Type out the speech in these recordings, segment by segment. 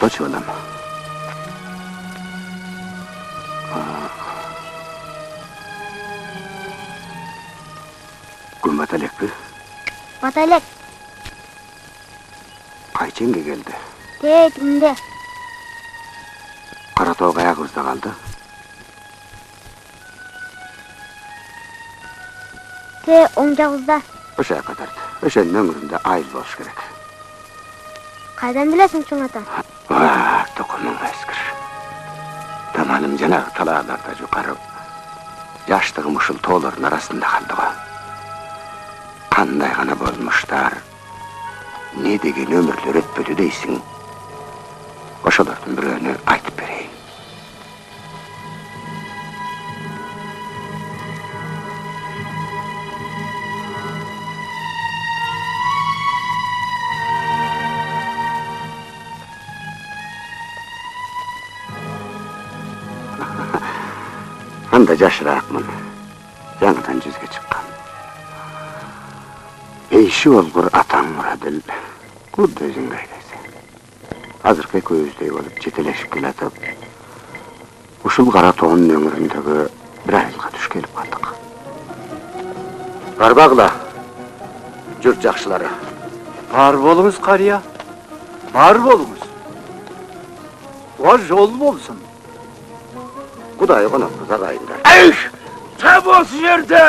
Токточу, балам. Күн бата элекпи? Бата элек. Кайченге келди? Тетинде. Кара тоо каягыбызда калды? Те оң жагыбызда. Ошо жака тарт. Ошонун өңүрүндө айыл болуш керек. Кайдан билесиң, чоң ата? Токумуң эскир. Таманым жанагы талааларда жукарып, жаштыгым ушул тоолордун арасында калды го. Кандай гана болмуштар, не деген өмүрлөр өтпөдү дейсиң. Ошолордун бирөөнү айтып берейин. Анда жашыраакмын, жаңыдан жүзгө чыккан. Бейши болгур атаң Мурадил, кудду өзүңдү айдайсың. Азыркы экөөбүздөй болуп жетелешип келатып, ушул кара тоонун өңүрүндөгү бир айылга туш келип калдык. Барбагыла, журт жакшылары. Бар болуңуз, карыя, бар болуңуз. О жол болсун. Кудай конокпуз, агайындар. Эх, тап осы жерде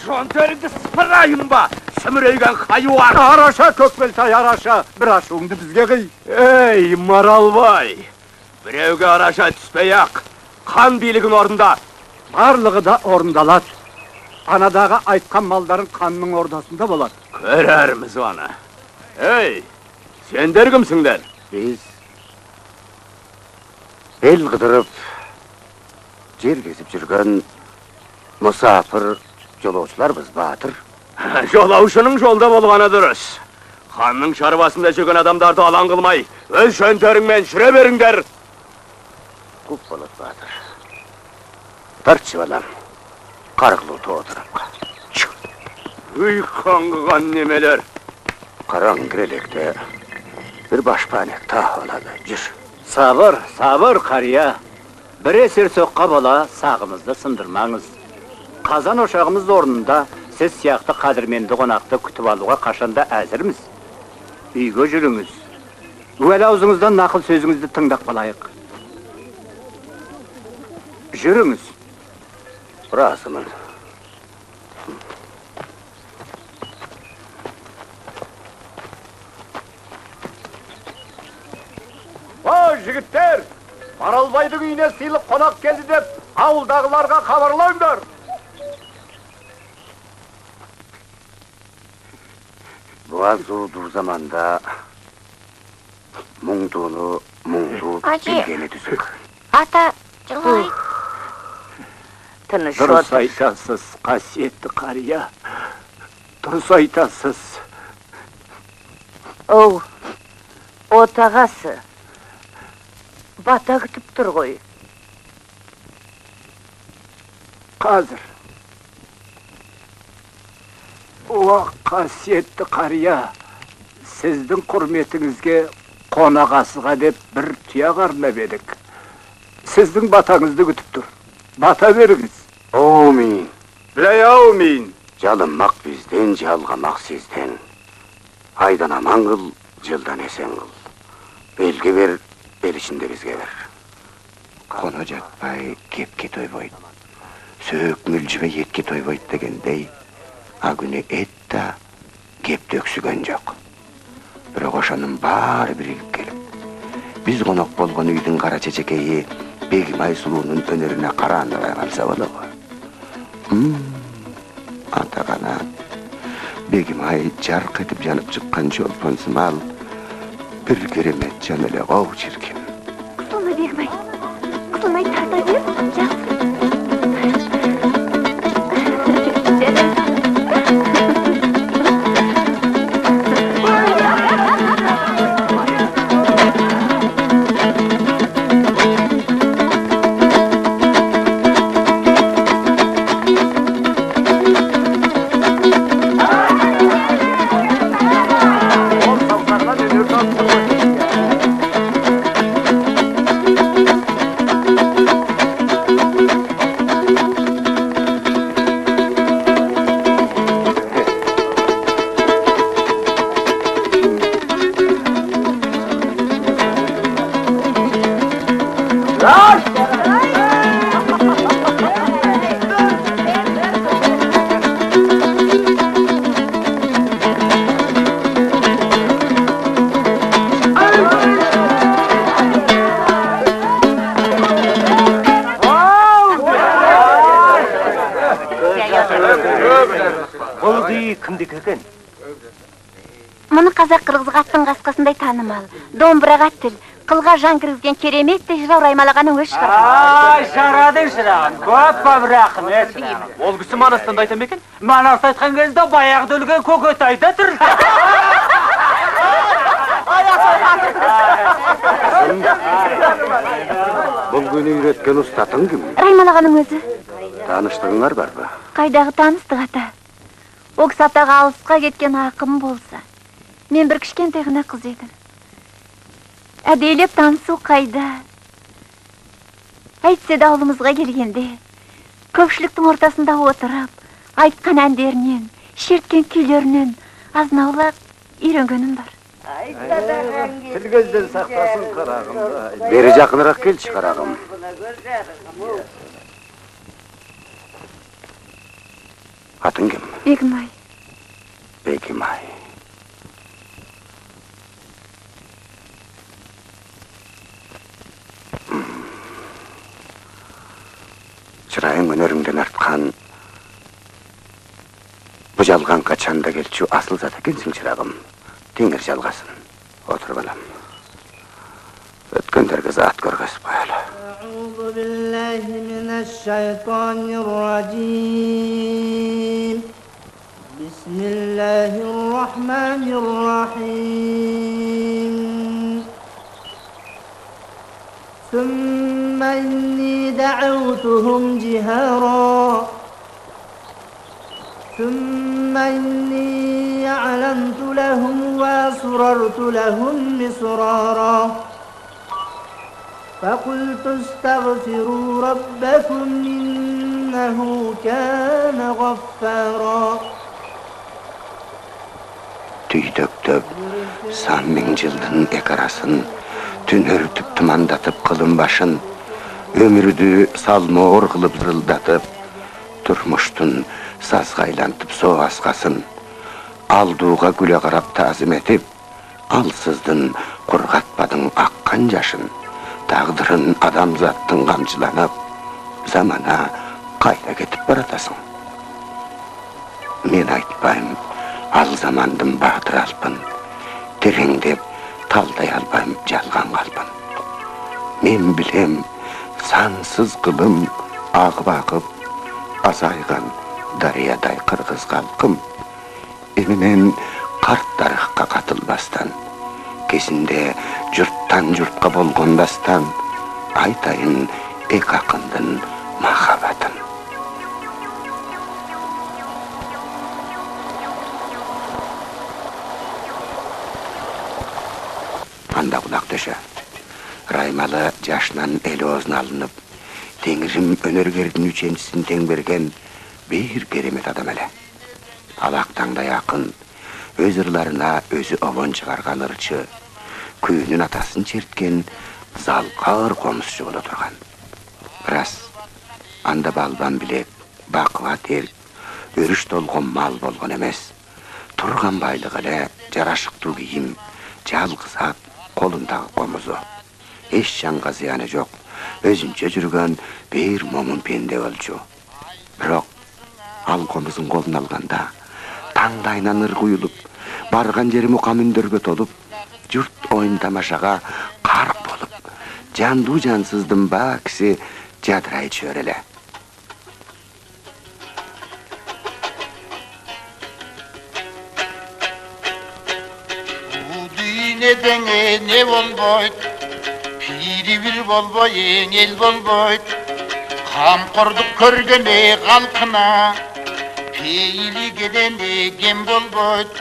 жонтөрүңдү сыпырайын ба, сүмірейген хайуан. Араша, Көкбелтай, араша, бір ашуыңды бізге қый. Ей, Маралбай, біреуге араша түспей-ақ, хан билігін орында. Барлығы да орындалады. Анадағы айтқан малдарың ханның ордасында болады. Көрерміз оны. Ей, сендер кімсіңдер? Біз ел қыдырып, жер кезіп жүрген мұсапыр жолаушыларбыз, батыр. Жолаушының жолда болғаны дұрыс. Ханның шаруасында жүрген адамдарды алаң қылмай, өз жөнтеріңмен жүре беріңдер. Көп болады, батыр. Тартшы, балам, қарғылу тоо тарапқа. Үй, қаңғыған немелер. Қараң кірелекте бір башпанек тағып алады. Жүр. Сабыр, сабыр, қария. Бір есер соққа бала сағымызды сындырмаңыз. Қазан ошағымыз орнында сіз сияқты қадірменді қонақты күтіп алуға қашанда әзірміз. Үйге жүріңіз. Уәл аузыңыздан нақыл сөзіңізді тыңдап қалайық. Жүріңіз. Разымын. О, жігіттер! Маралбайдың үйіне сыйлық қонақ келді деп ауылдағыларға хабарлаңдар. Буаз заманда мұңдуны мұңду білгені түзік. Ата, жылай. Тыныш Дұрыс отыр. айтасыз, қасиетті қария. Дұрыс айтасыз. Оу, отағасы. Бата күтіп тұр ғой. Қазір. Уа, қасиетті қария, сіздің құрметіңізге қонағасыға деп бір тұяқ арнап едік. Сіздің батаңызды күтіп тұр. Бата беріңіз. Әумин. Білай әумин. Жалынмақ бізден, жалғамақ сізден. Айдан аман қыл, жылдан есен қыл. Белгі бер, бел ішінде бізге бер. Қона жатпай, кепке тойбойды. Сөөк мүлжімей етке тойбойды дегендей, а күні ет та кепті өксіген жоқ. Бірақ ошоның бары бірігіп келіп, біз қонақ болған үйдің қара чечекейі Бегімай сұлуының өнеріне қарандырай қалса болады. Ата қанат, Бегімай жарқ етіп жанып шыққан шолпан сымал, бір керемет жан эле гоу чиркин. Құтылма, Бегімай, құтылмай тарта бер, жақсы. Бұл күй кімдікі екен? Мұны қазақ қырғызға аттың қасқасындай танымал, домбыраға тіл, қылға жан кіргізген кереметтей жырау Раймалы ағаның өз шығармасы. Ай, жарадың шырағым, көп-көп рахмет шырағым. Ол кісі Манастан да айта ма екен? Манас айтқан кезде баяғыда өлген көкеті айта тұр. Бұл күні үйреткен ұстатың кім? Раймалы ағаның өзі. Таныштығыңар бар ба? Қайдағы таныстық ата? О кісі атаға алысқа кеткен ақын болса, мен бір кішкентай ғана қыз едім. Әдейлеп танысу қайда? Әйтсе де ауылымызға келгенде, көпшіліктің ортасында отырып, айтқан әндерінен, шерткен күйлерінен азын-аулақ үйренгенім бар. Тіл көзден сақтасын қарағым. Бері жақынырақ келші қарағым. Атың кім? Бегімай. Бегімай. Чырайың өнеріңден артқан, бұ жалған қачанда келчу асыл зат екенсің шырағым. Теңір жалғасын. Отыр балам. Өткендерге зат көргізіп қоялы. أعوذ بالله من الشيطان الرجيم. بسم الله الرحمن الرحيم. ثم إني دعوتهم جهارا ثم إني أعلنت لهم وأسررت لهم إسرارا فقلت استغفروا ربكم إنه كان غفارا. Түйдөктөп сан миң жылдын эки арасын, түнөртүп тумандатып кылым башын, өмүрдү салмоор кылып зырылдатып, турмуштун сазга айлантып соо аскасын, алдууга күлө карап таазим этип, алсыздын кургатпадың аккан жашын, тагдырын адамзаттын камчыланып, замана кайда кетип баратасың? Мен айтпайм, ал замандын баатыр алпын, тереңдеп талдай албайм жалган калпын. Мен билем, сансыз кылым агып агып, азайган дарыядай кыргыз калкым. Эми мен карт тарыхка катылбастан, кезинде журттан журтка болгон дастан, айтайын эки акындын махабатын. Анда кулак төшө. Раймалы жашынан эл оозуна алынып, Теңирим өнөргердин үченчисин тең берген бир керемет адам эле. Алак таңдай акын, өз ырларына өзү обон чыгарган ырчы, күйүнүн атасын черткен залкар комузчу боло турган. Рас, анда балбан билек, бакыбат эрк, өрүш толгон мал болгон эмес. Турган байлык эле жарашыктуу кийим, жалгыз ат, колундагы комузу. Эч жанга зыяны жок, өзүнчө жүргөн бир момун пенде болчу. Бирок ал комузун колуна алганда таңдайынан ыр куюлуп, барган жери мукам үндөргө толуп, журт оюн тамашага карк болуп, жандуу жансыздын баакиси жадырай түшөр эле. Дүйнөдө не болбойт, пири бир болбой, эл болбойт. Камкордук көргөн калкына, пейили келен кем болбойт.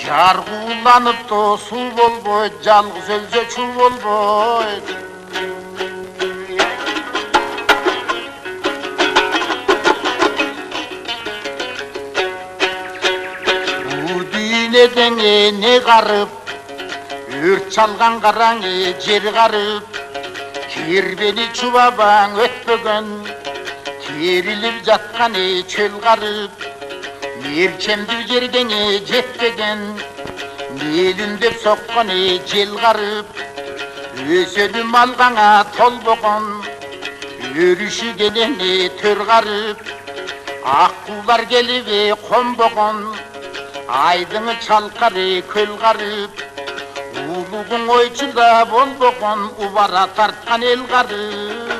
Жаргууланып суу болбойт, жалгыз өлсө чуу болбойт. Бу дүйнөдө не карып, өрт чалган караң жер карып, кербени чубабаң өтпөгөн, керилип жаткан чөл карып, мерчемдүү жерден жетпеген, мелүмдөп соккон жел карып, өсөлүм алгаңа толбогон, өрүшү келен төр карып, Аққулар келіп қонбоған, айдыңы чалқары көл қарып, улуғың ойчыда болбоған, убара тартқан ел қарып.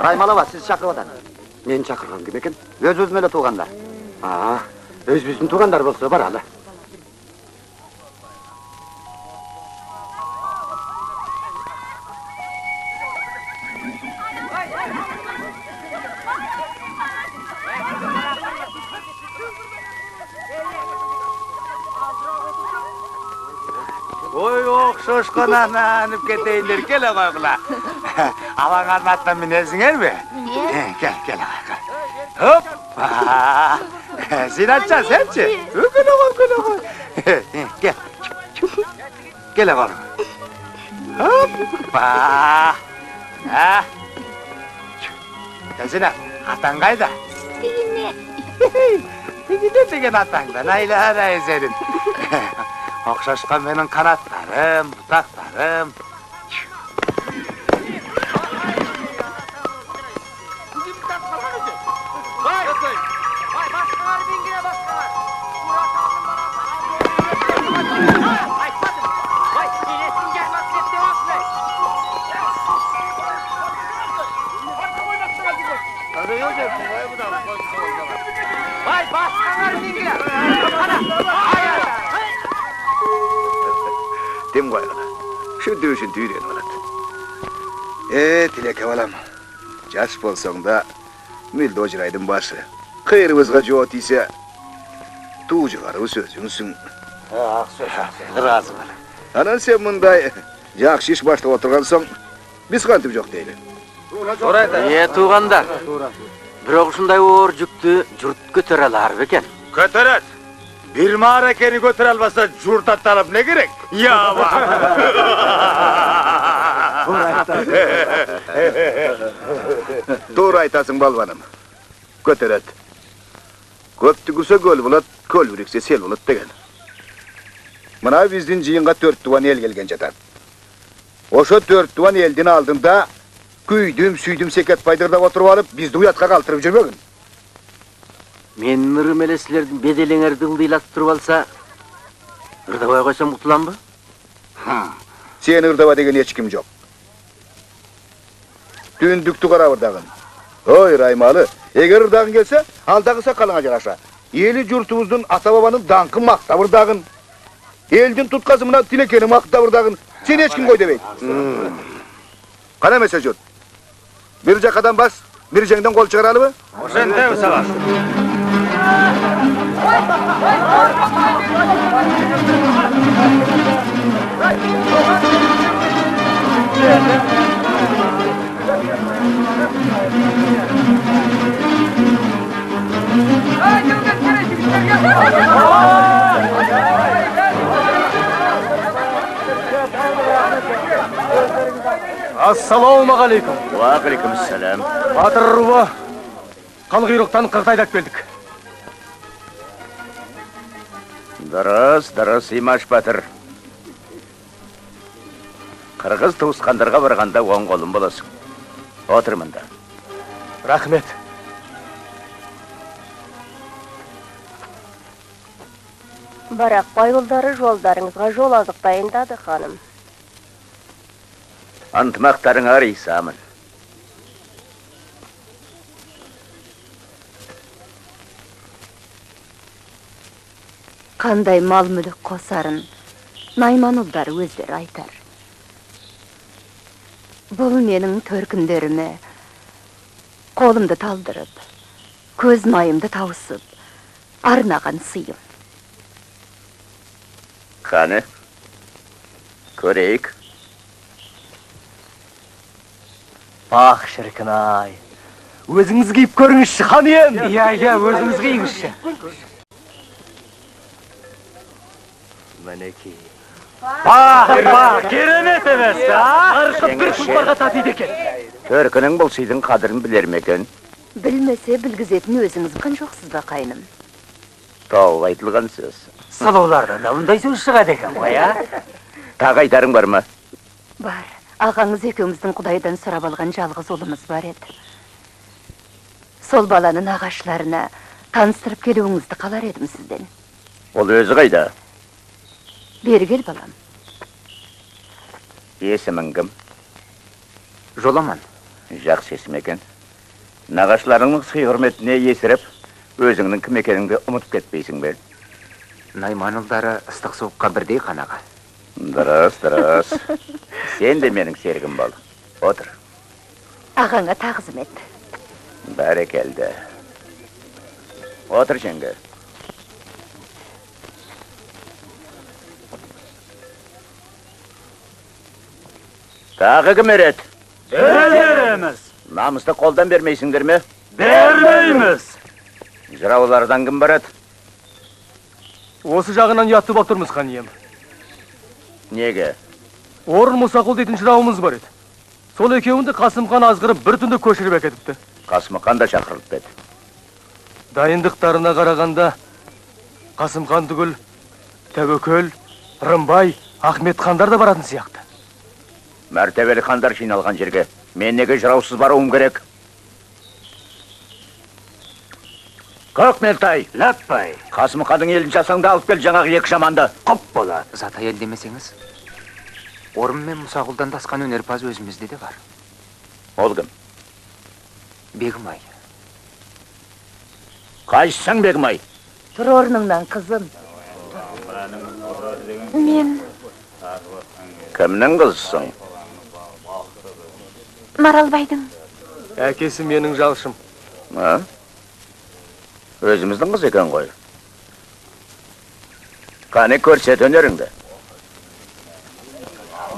Раймалова, сіз шақырып атады. Мен шақырған кім екен? Өз-өзім эле туугандар. Өзіміздің туугандар болса баралы. Ой, окшошкон ананып кетейиндер, келе койгула. Алаңардын атына минесиңерби? Кел, кел, кел. Хоп! Зинатча, сенчи? Келе кой, келе кой. Кел. Келе кой. Хоппа! Зинат, атаң кайда? Тигине. Тигине деген атаңдан айланайын сенин. Окшошкон менин канаттарым, бутактарым. Дем койгула. Ушинтип ушинтип үйрөнүп алат. Тилеке балам, жаш болсоң да мүлдө ожурайдын башы. Кыйрыбызга жоо тийсе, туу жыгарыбыз өзүңсүң. Ак сөз, ыраазымын. Анан сен мындай жакшы иш баштап отурган соң, биз кантип жок дейли? Туугандар, бирок ушундай оор жүктү журт көтөрө алар бекен? Көтөрөт. Бир мааракени көтөрө албаса, журт аттанып не керек? Яба! Туура айтасың, балбаным. Көтөрөт. Көп түгүрсө көл болот, көл бириксе сел болот деген. Мына биздин жыйынга 4 тууган эл келген жатат. Ошо 4 тууган элдин алдында күйдүм, сүйдүм Секетбайды ырдап отуруп алып, бизди уятка калтырып жүрбөгүн. Менин ырым эле силердин беделиңерди ылдыйлатып туруп алса, ырдабай койсом кутуламбы? Сени ырдаба деген эч ким жок. Түндүктү карап ырдагын. Ой, Раймалы, эгер ырдагың келсе, алдагы сакалыңа жараша. Эли журтубуздун ата-бабанын даңкын мактап ырдагын. Элдин туткасы мына Тилекени мактап ырдагын. Сени эч ким кой дебейт. Кана эмесе журт. Бир жакадан бас, бир жеңден кол чыгаралыбы? Ошентеби сага? Ассалаумағалейкум. Уағалейкумассалам. Батыр руы, Қалғируқтан қыртайдап келдік. Дұрыс, дұрыс, Имаш батыр. Қырғыз туысқандарға барғанда оң қолым боласың. Отыр мында. Рахмет. Барақбай ұлдары жолдарыңызға жол азық дайындады, ханым. Ынтымақтарыңа ризамын. Қандай мал-мүлік қосарын найман ұлдары өздері айтар. Бұл менің төркіндеріме қолымды талдырып, көз майымды тауысып, арнаған сыйым. Қаны, көрейік. Бақ шіркін ай, өзіңіз киіп көріңізші, хан ием. Иә, иә, өзіңіз киіңізші. Мінекей. Бақ, бақ, керемет емес, а? Арқы бір тұлпарға татиды екен. Төркінің бұл сыйдың қадірін білер ме екен? Білмесе білгізетін өзіңіз қан жоқсыз ба, қайным? Тауып айтылған сөз. Сұлулардан да мұндай сөз шығады екен ғой, а? Тағы айтарың бар ма? Бар. Ағаңыз екеуміздің Құдайдан сұрап алған жалғыз ұлымыз бар еді. Сол баланы нағашыларына таныстырып келуіңізді қалар едім сізден. Ол өзі қайда? Бері кел, балам. Есімің кім? Жоламан. Жақсы есім екен. Нағашыларыңның сый-құрметіне есіріп, өзіңнің кім екеніңді ұмытып кетпейсің бе? Найман ұлдары ыстық суыққа бірдей қанаға. Дұрыс, дұрыс. Сен де менің серігім бол. Отыр. Ағаңа тағзым ет. Бәрекелді. Отыр, жеңге. Тағы кім ереді? Біз ереміз. Намысты қолдан бермейсіңдер ме? Бермейміз. Жыраулардан кім барады? Осы жағынан ұятты болып тұрмыз, хан ием. Неге? Орын Мұсақұл дейтін жырауымыз бар еді. Сол екеуінді Қасымхан азғырып бір түнде көшіріп әкетіпті. Қасымхан да шақырылып еді. Дайындықтарына қарағанда Қасымхан түгіл, Тәуекел, Рымбай, Ахмет хандар да баратын сияқты. Мәртебелі хандар жиналған жерге мен неге жыраусыз баруым керек? Көкмелтай! Ләппай! Қасымханның елін жасаңда алып кел жаңағы екі жаманды. Құп болады. Зат әйел демесеңіз, Орын мен Мұсақұлдан тасқан өнерпаз өзімізде де бар. Ол кім? Бегімай. Қайсысың, Бегімай? Тұр орныңнан, қызым. Мен. Кімнің қызысың? Маралбайдың. Әкесі менің жалшым. А? Өзіміздің қыз екен ғой. Қане көрсет өнеріңді.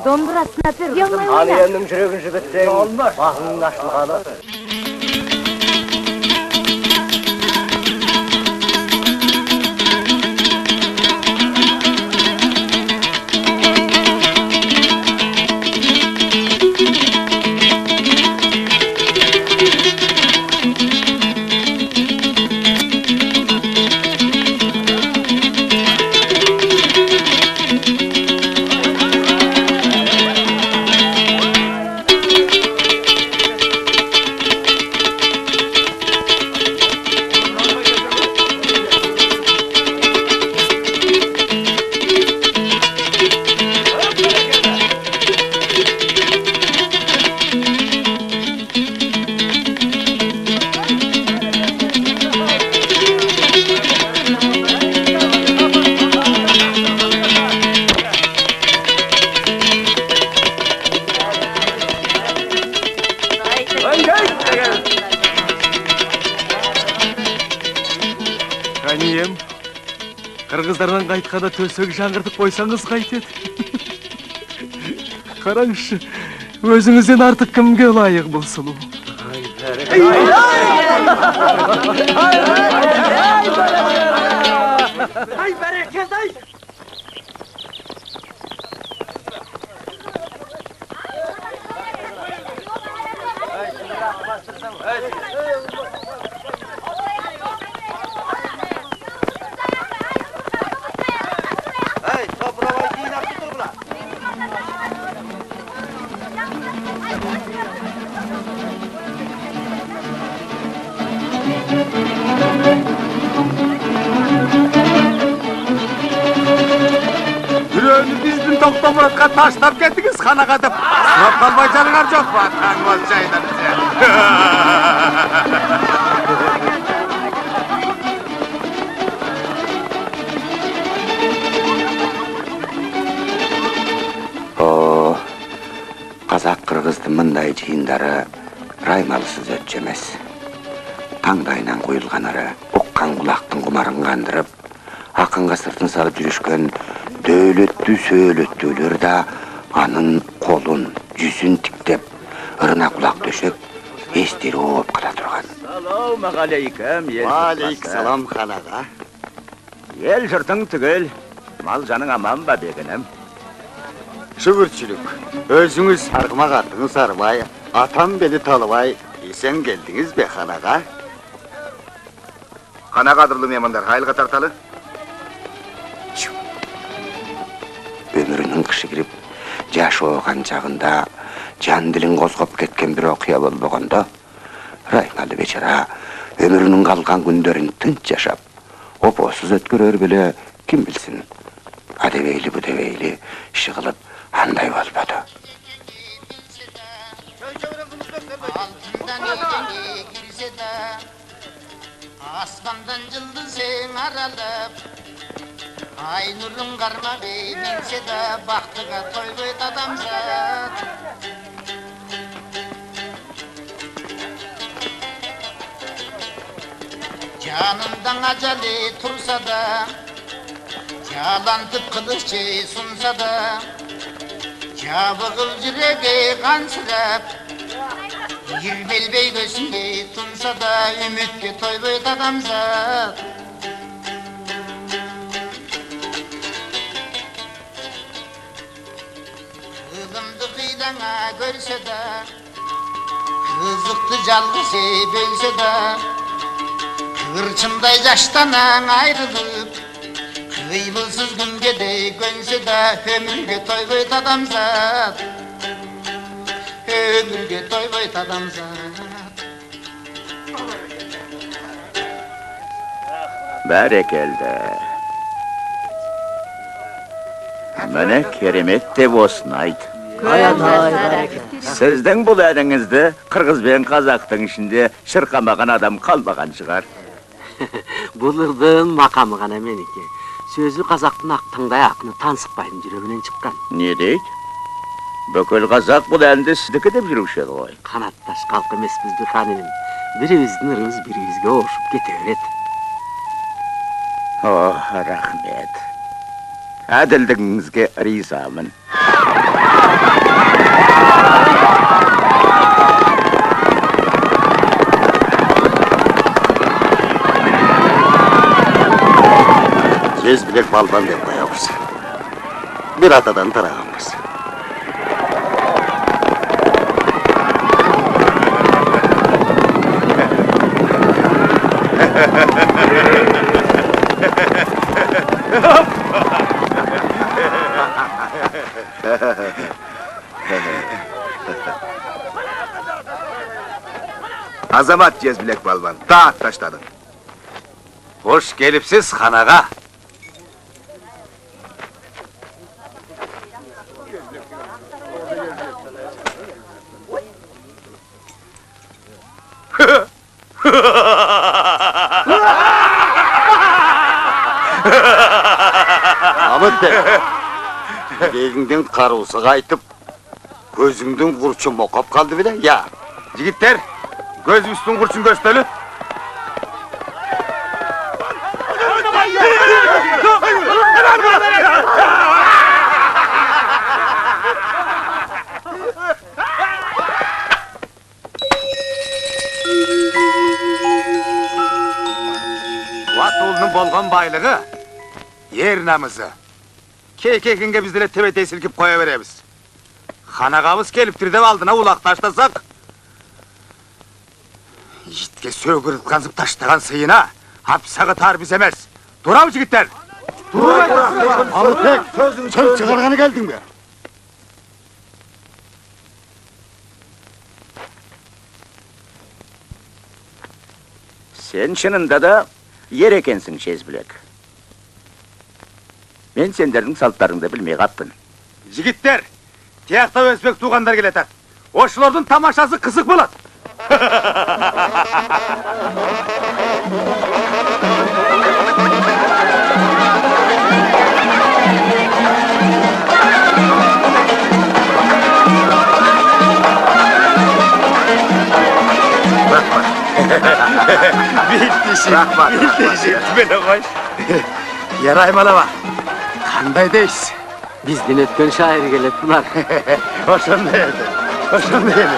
Домбырасына бер, қызым. Аниемнің жүрегін жібітсең, бағыңның ашылғаны. Қырғыздардан қайтқанда төсек жаңғыртып қойсаңыз қайтеді. Қараңызшы, өзіңізден артық кімге лайық бұл сұлу? Ай, бәрекелді, ай! Жүрөөнү биздин Токтомуратка таштап кеттиңиз, хан аға деп. Сынап калбай жаныңар жок ба? Таң болчайдан. О, қазақ қырғыздың мындай жиындары раймалысыз өтчү эмес. Таңдайынан куюлган ыры, уккан кулактын кумарын кандырып, акынга сыртын салып жүрүшкөн дөөлөттүү сөөлөттүүлөр да анын колун, жүзүн тиктеп, ырына кулак төшөп, эстери ооп кала турган. Ассалаумағалейкум, ел Алейкум, хан аға. Ел жұртың түгел, мал жаның аман ба, бегінім? Шүгүрчүлүк. Өзүңүз аргымак атыңыз арбай, атам бели талыбай, Есен келдіңіз бе, хан аға? Қана қадірлі меймандар, айылға тарталы. Өмірінің қышы кіріп, жаш оған чағында жан ділін қозғап кеткен бір оқия болмағанда, Раймалы бечара өмірінің қалған күндерін тынч жашап, опосыз өткөрөр беле ким билсин. Адебейли будебейли шығылып андай болбады. Aslandan yıldızın aralıp, ay nurun karma bilse de baktığa toybayt adamzat. Canından acali tursa da, Çalantıp kılıççı sunsa da, Çabığıl yüreği kansırap, Yirmel bey gözünde tunsa da, Ümitke toybayt adamzat. Kılımdı kıydana görse de, Kızıktı calgısı bölse de, Kırçınday yaştanan ayrılıp, Kıybılsız günge de gönse de, Ömürge toybayt adamzat. Ömürge toybayt adamzat. Бәрекелді. Міне керемет деп осыны айт. Сіздің бұл әніңізді қырғыз бен қазақтың ішінде шырқамаған адам қалмаған шығар. Бұл ырдың мақамы ғана менікі. Сөзі қазақтың ақ таңдай ақыны Таңсықбайдың жүрегінен шыққан. Не дейді? Бүкіл қазақ бұл әнді сіздікі деп жүруші еді ғой. Қанатташ халқы емеспіз бе, хан інім? Біріміздің ырымыз бірімізге оршып кете береді. О, рахмет. Әділдігіңізге ризамын. Жез білек балбан деп қоямыз. Бір атадан тарағанбыз. Азамат Жезбілек балбан, таат таштадың. Хош келіпсіз, хан аға. Мамытбек, білегіңдің қарусы қайтып, көзіңдің құршы моқап қалды біле, я? Жігіттер, көзіміздің құршын көрсетелі. Қуат ұлының болған байлығы, ер намысы. Кей-кейкінге бізді тебетей сілкіп қоя береміз. Хан ағамыз келіп деп алдына улақ таштасақ, итке сөгіріп қансып таштаған сыйына апсағы тар біз емес. Тура ма, жігіттер? Тура! Мамытбек, сөз шығарғаны келдің бе? Сен шынында да ер екенсің, Жезбілек. Мен сендердің салттарыңды білмей қаппын. Жігіттер, тияқта өзбек туғандар келеді. Осылардың тамашасы қызық болады. Рахмат. Рахмат. Бітті қой. Ярай малава. Қандай дейсіз? Бізден өткен шайыр келеді бұлар. Ошондай еді. Ошондай еді.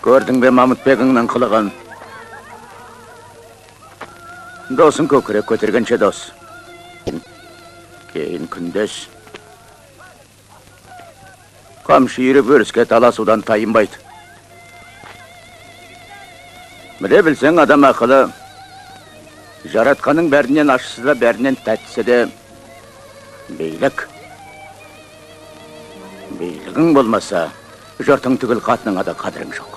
Көрдің бе Мамытбегіңнің қылығын? Досың көкірек көтергенше дос. Кейін күндес. Қамшы үйіріп өріске таласудан тайынбайды. Біле білсең адам ақылы, жаратқанның бәрінен ашысы да бәрінен тәттісі де билік. Билігің болмаса, жұртың түгіл қатыныңа да қадірің жоқ.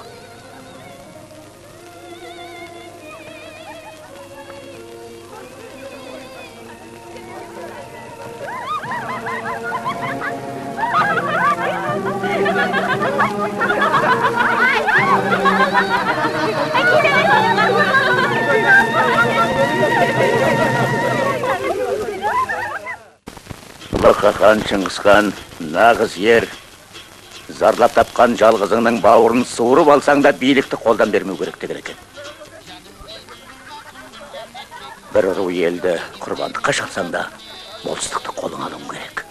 Қақан Шыңғысхан, нағыз ер, зарлап тапқан жалғызыңның бауырын суырып алсаң да билікті қолдан бермеу керек деген екен. Бір ұру елді құрбандыққа шалсаң да болыстықты қолыңа алуың керек.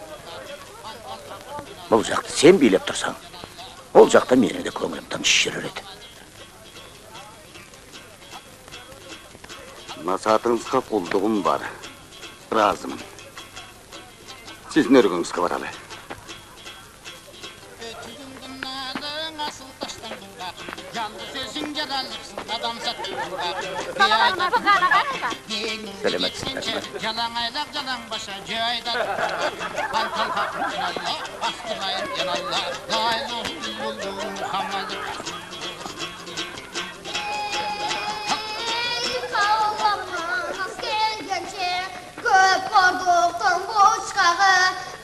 Бұл жақты сен билеп тұрсаң, ол жақта менің де көңілім тыныш жүрер еді. Насатыңызға құлдығым бар, разымын. Сіздің өргіңізге баралы. Сәлеметсіздер ме?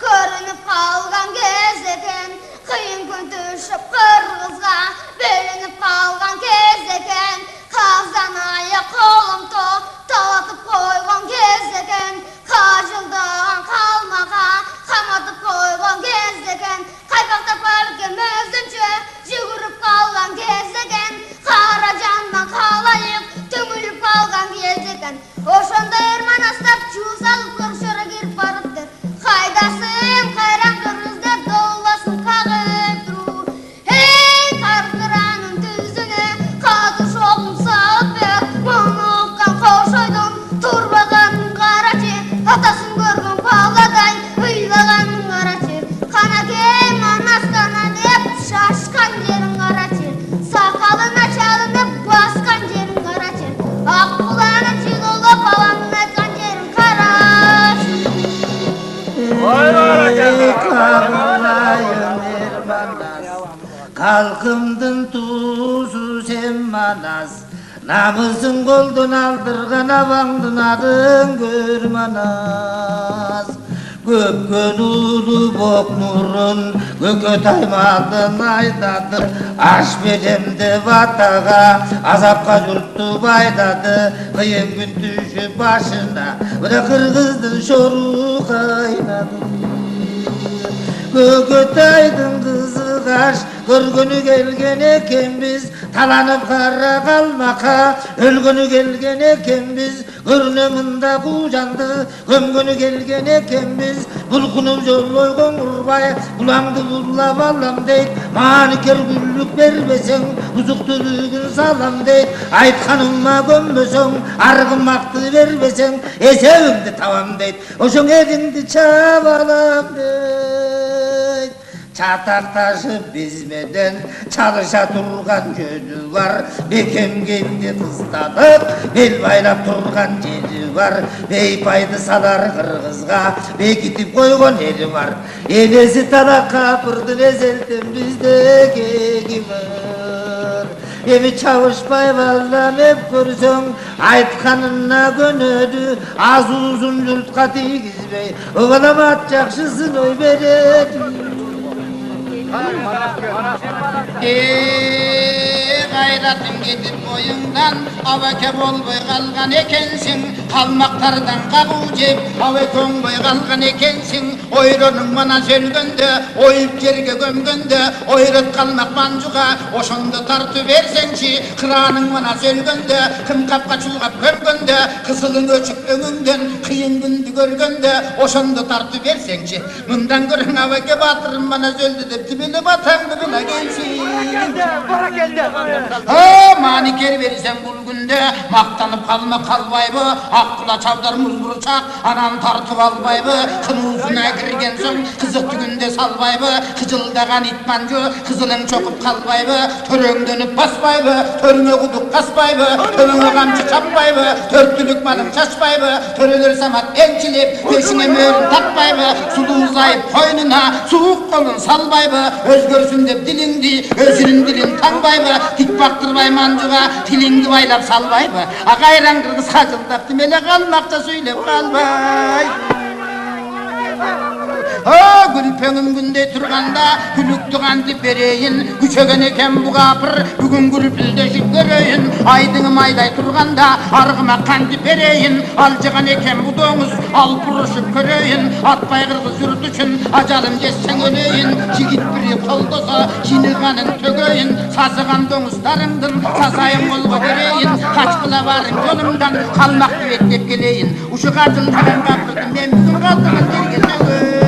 Көрініп қалған кез екен, қиын күн түсіп қырғызға, бөлініп қалған кез екен, қазан аяқ қолым талатып қойған кез екен, қажылдаған қалмаға қаматып қойған кез екен, қайпақтап әлгім өзінше жүгіріп қалған кез екен, қара жаннан қалайық түңіліп қалған кез екен. Ошонда Ерман астап чуу салып көршөрө кирип барыптыр. Қайдасың, қайран қырғыз деп долласын қағып тұру. Ей, қарқыраның түзіне қатты шоғын салып бер. Мұны ұққан қошойдың тұрбағанын қарачы, атасын көрген баладай ұйлағанын қарачы. Қанакей Манастана деп шашқан жерін қарачы, сақалына шалынып басқан жерін қарачы. Ақ құланып жылулы баламның айтқан жерін қарашы. Халқымдың туысы сен Манас, намысын қолдан алдырған абаңдың атын көр Манас. Көпкөн улу боқ нұрын, көкөт аймадын айдады, аш беремді батаға, азапқа жұртты байдады, қиын күн түсіп башына, мына қырғыздың шору қайнады. Көкөтайдың қызы қаш, көргіні келген екенбіз, таланып қара қалмақа, өлгіні келген екенбіз, көріне мында қужанды, көмгіні келген екенбіз, бұлқынып жолой қоңырбай, бұлаңды бұллап алам дейд, маникер гүллік бермесең, бұзықты бүгін салам дейд, айтқаныма көнбесең, арғымақты бермесең, есебіңді табам дейд, ошоң еріңді чап алам дейд. Çataktaşıp bizmeden çalışa turgan jönü var. Bekem geldi kızdalık, bel baylap turgan jeri var. Beypaydı salar Kırgızga, bekitip koygon eli var. Elesi talak kapırdın ezelten bizde kegi var. Emi çavuşpay vallam hep көрсең, айтқанына көнеді, аз uzun жұртқа тигізбей, оғаламат жақшысын ой береді. Қайратың кетіп бойыңдан, абаке болбай қалған екенсің, қалмақтардан қағу жеп, абай көңбай қалған екенсің, ойроның Манас өлгенде, ойып жерге көмгенде, ойрат қалмақ манжуға, ошонды тартып берсеңші, қыраның Манас өлгенде, кім қапқа чулғап көмгенде, қызылың өшіп өңіңден, қиын күнді көргенде, ошонды тартып берсеңші, мындан көрің абаке батырым Манас өлді деп тибелеп атаңды біле келсін. Маникер берсең бұл күнде, мақтанып қалма қалбайбы, ақ құла чавдар мұз бұршақ, анан тартып албайбы, қынуызына кірген соң, қызықты күнде салбайбы, қыжылдаған ит манжу, қызылың чоқып қалбайбы, төреңденіп баспайбы, төріңе құдық қаспайбы, төбеңе қамшы чаппайбы, төрт түлік малың шашпайбы, төрелер самат елшілеп, төшіңе мөрін тақпайбы, сұлу ұзайып қойнына, суық қолын салбайбы, өзгерсін деп діліңді, өзінің тілін таңбайбы, тик бақтырбай манжуға, тіліңді байлап салбайбы, ағайран қырғыз қажылдап, тімеле қалмақша сөйлеп қалбай. Гүлпеңім күндей тұрғанда, күлікті қантып берейін, күшеген екен бұ қапыр, бүгін күлпілдесіп көрейін, айдыңым айдай тұрғанда, арғымақ қантып берейін, алжыған екен бұ доңыз, алып ұрышып көрейін, атпай қырғыз жұрт үшін, ажалым жетсең өлейін, жігіт бірі қолдаса, жинығанын төгейін, сасыған доңыздарыңдың, сасайын қолға берейін, қашқыла барың жолымдан, қалмақты беттеп келейін, ұшы қажылдаған қапырды мен бүгін қалтығын жерге төгейін.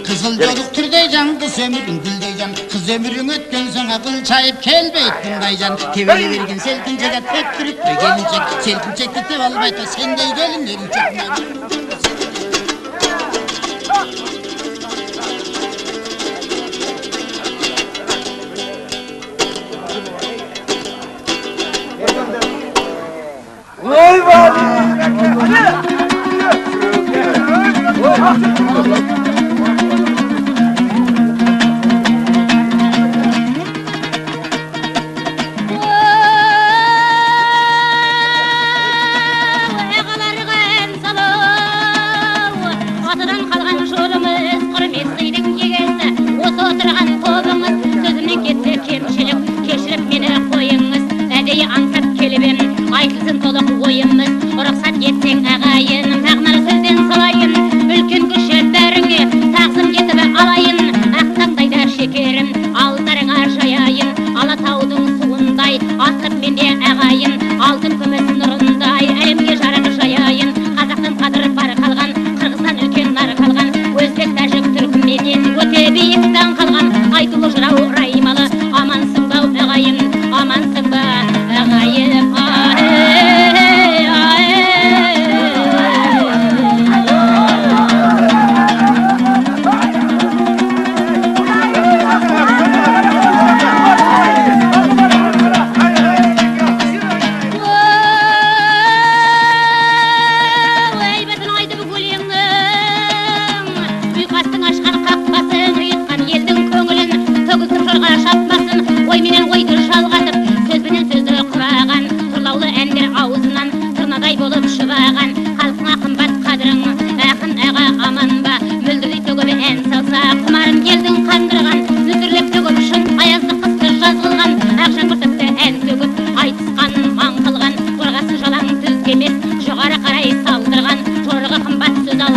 Қызыл жолық түрдей жан, қыз өмірің гүлдей жан, қыз өмірің өткен соң ақыл шайып келбейт бұндай жан, тебеле берген селкінчек тептіріп келіншек, селкінчекті теп албайта сендей келін еріншек. Ой, Амансың ба, ағайын? Ай, ай, ай.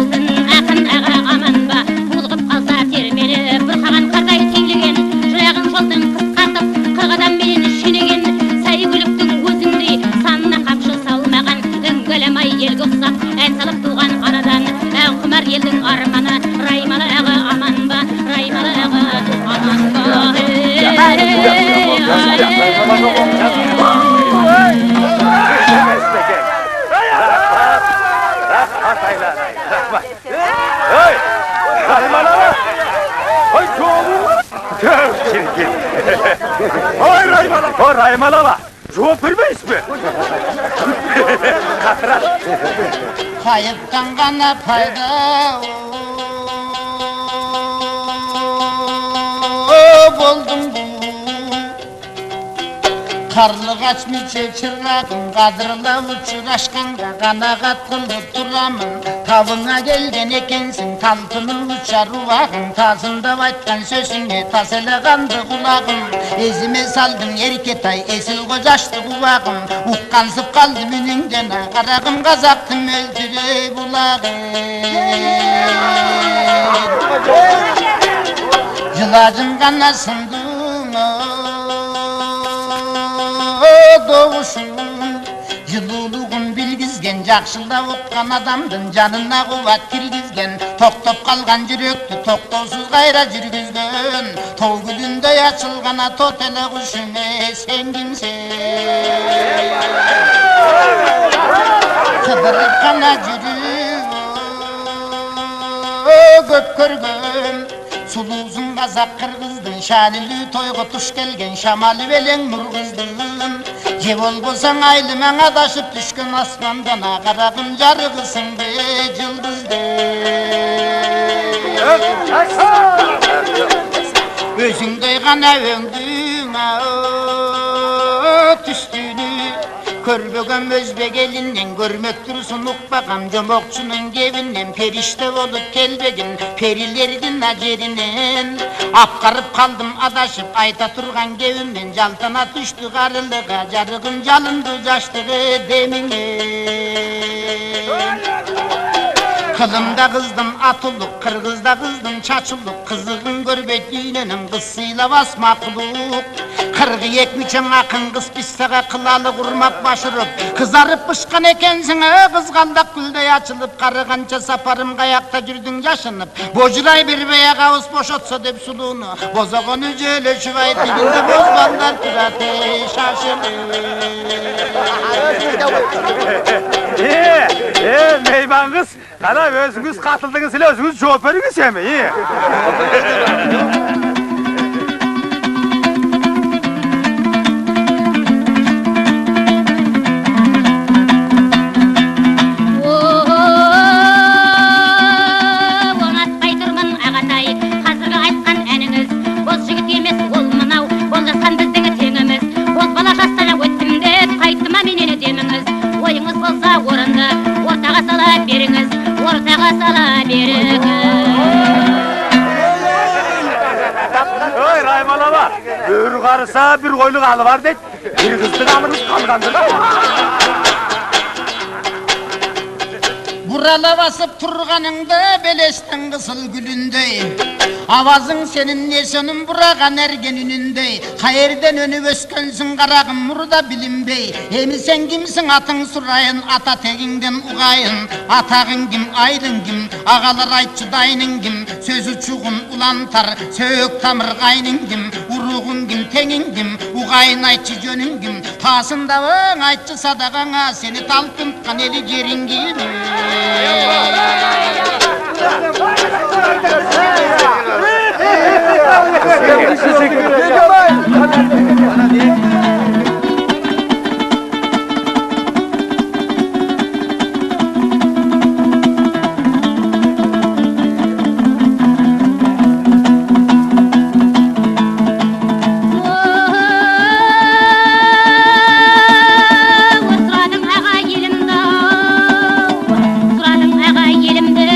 болсын, ақын аға аман ба? Булығып қалса термеліп, бұрқаған қардай теңлеген, жырағын жолдың қысқартып, 40 адам менен шенеген, сәйгүліктің өзіндей санына қамшы салмаған, іңгәлемай елге ұқсап, ән салып туған анадан, ән құмар елдің арманы, Раймалы аға аман ба? Раймалы аға аман ба? Ey! Раймалы аға! Ой, Ой, Раймалы! Ой, Раймалы аға! Жауап бермейсіз бе? Қатырат. Қайыптан ғана пайда болдым бұл. Қарлығаш мүше шырағым, қадырлап ұшырашқанға қанағат қылып тұрамын. Табыңа келген екенсің, талпынып ұшар уағың, тазындап айтқан сөзіңе тас эле қанды құлағым. Езіме салдың еркетай, есіл қожашты құлағым. Ұққансып қалды үніңден, қарағым қазақтың мөлтірей бұлағы. Жылажын ғана сындың doğuşun, жылулуғын білгізген, жақшылап ұққан адамдың жанына қуат кіргізген, тоқтап қалған жүректі тоқтаусыз қайра жүргізген, тау гүліндей ашылған тотелі құшың, сен кімсің? Қыдырып қана жүріп көп көрген, сұлусың қазақ қырғыздың, шәлілі тойға тұш келген, шамалы белең нұр қыздың. Же болбосаң айлымаң адашып түскен аспандан, қарағым жарығысың бе жұлдызды. Өзіңдей ғана өңдің түстіні, көрбөгөм өзбек елінен, көрмек тұрсын ұқпағам, жомоқшының кебінен, періште болып келбеген, перилердің ажерінен. Апқарып қалдым адашып, айта тұрған кебімнен, жалтана түшті қарылыға, жарығым жалынды жаштығы деміңе. Қылымда қыздың атылық, қырғызда қыздың чачылық, қызығын көрбей дүйненің қыз сыйлап мақұлық. 42 мүшең ақын қыз писсаға қылалы құрмат башырып, қызарып пышқан екенсің, қызғалдақ гүлдей ашылып, қарығанша сапарым қаяқта жүрдің жашынып, божырай бермей ағауыз бошатса деп сұлуны, бозоғаны жөлешіп ай тігінде бозбалдар тұрады шашылып. Мейман қыз, қана өзіңіз қатылдыңыз, еле өзіңіз жауап беріңіз еме, Оңатпай тұрмын ағатай, қазіргі айтқан әніңіз, боз жігіт емес ол мынау, болжасқан біздің теңіміз. Бозбала жастан өттім деп, қайттыма менен деміңіз. Ойыңыз болса орынды, ортаға сала беріңіз, ортаға сала беріңіз. Ой, Раймалы аға, бір қарыса бір қойлық алы бар дейді, бір қыздың алыңыз қалғандыр. Бұрала басып тұрғаныңды белестің қызыл гүліндей, авазың сенің несенің бұраған әрген үніндей, қайерден өніп өскенсің қарағым мұрда білінбей, емі сен кімсің атың сұрайын, ата тегіңден ұғайын, атағың кім, айдың кім, ағалар айтшы дайының кім, сөзі чуғын улантар, сөөк тамыр қайның кім, ұруғың кім, теңің кім, ұғайын айтшы жөнің кім, тасындауың айтшы садағаңа, сені талпынтқан елі жерің кім? Сұрадың аға елімді, сұрадың аға елімді.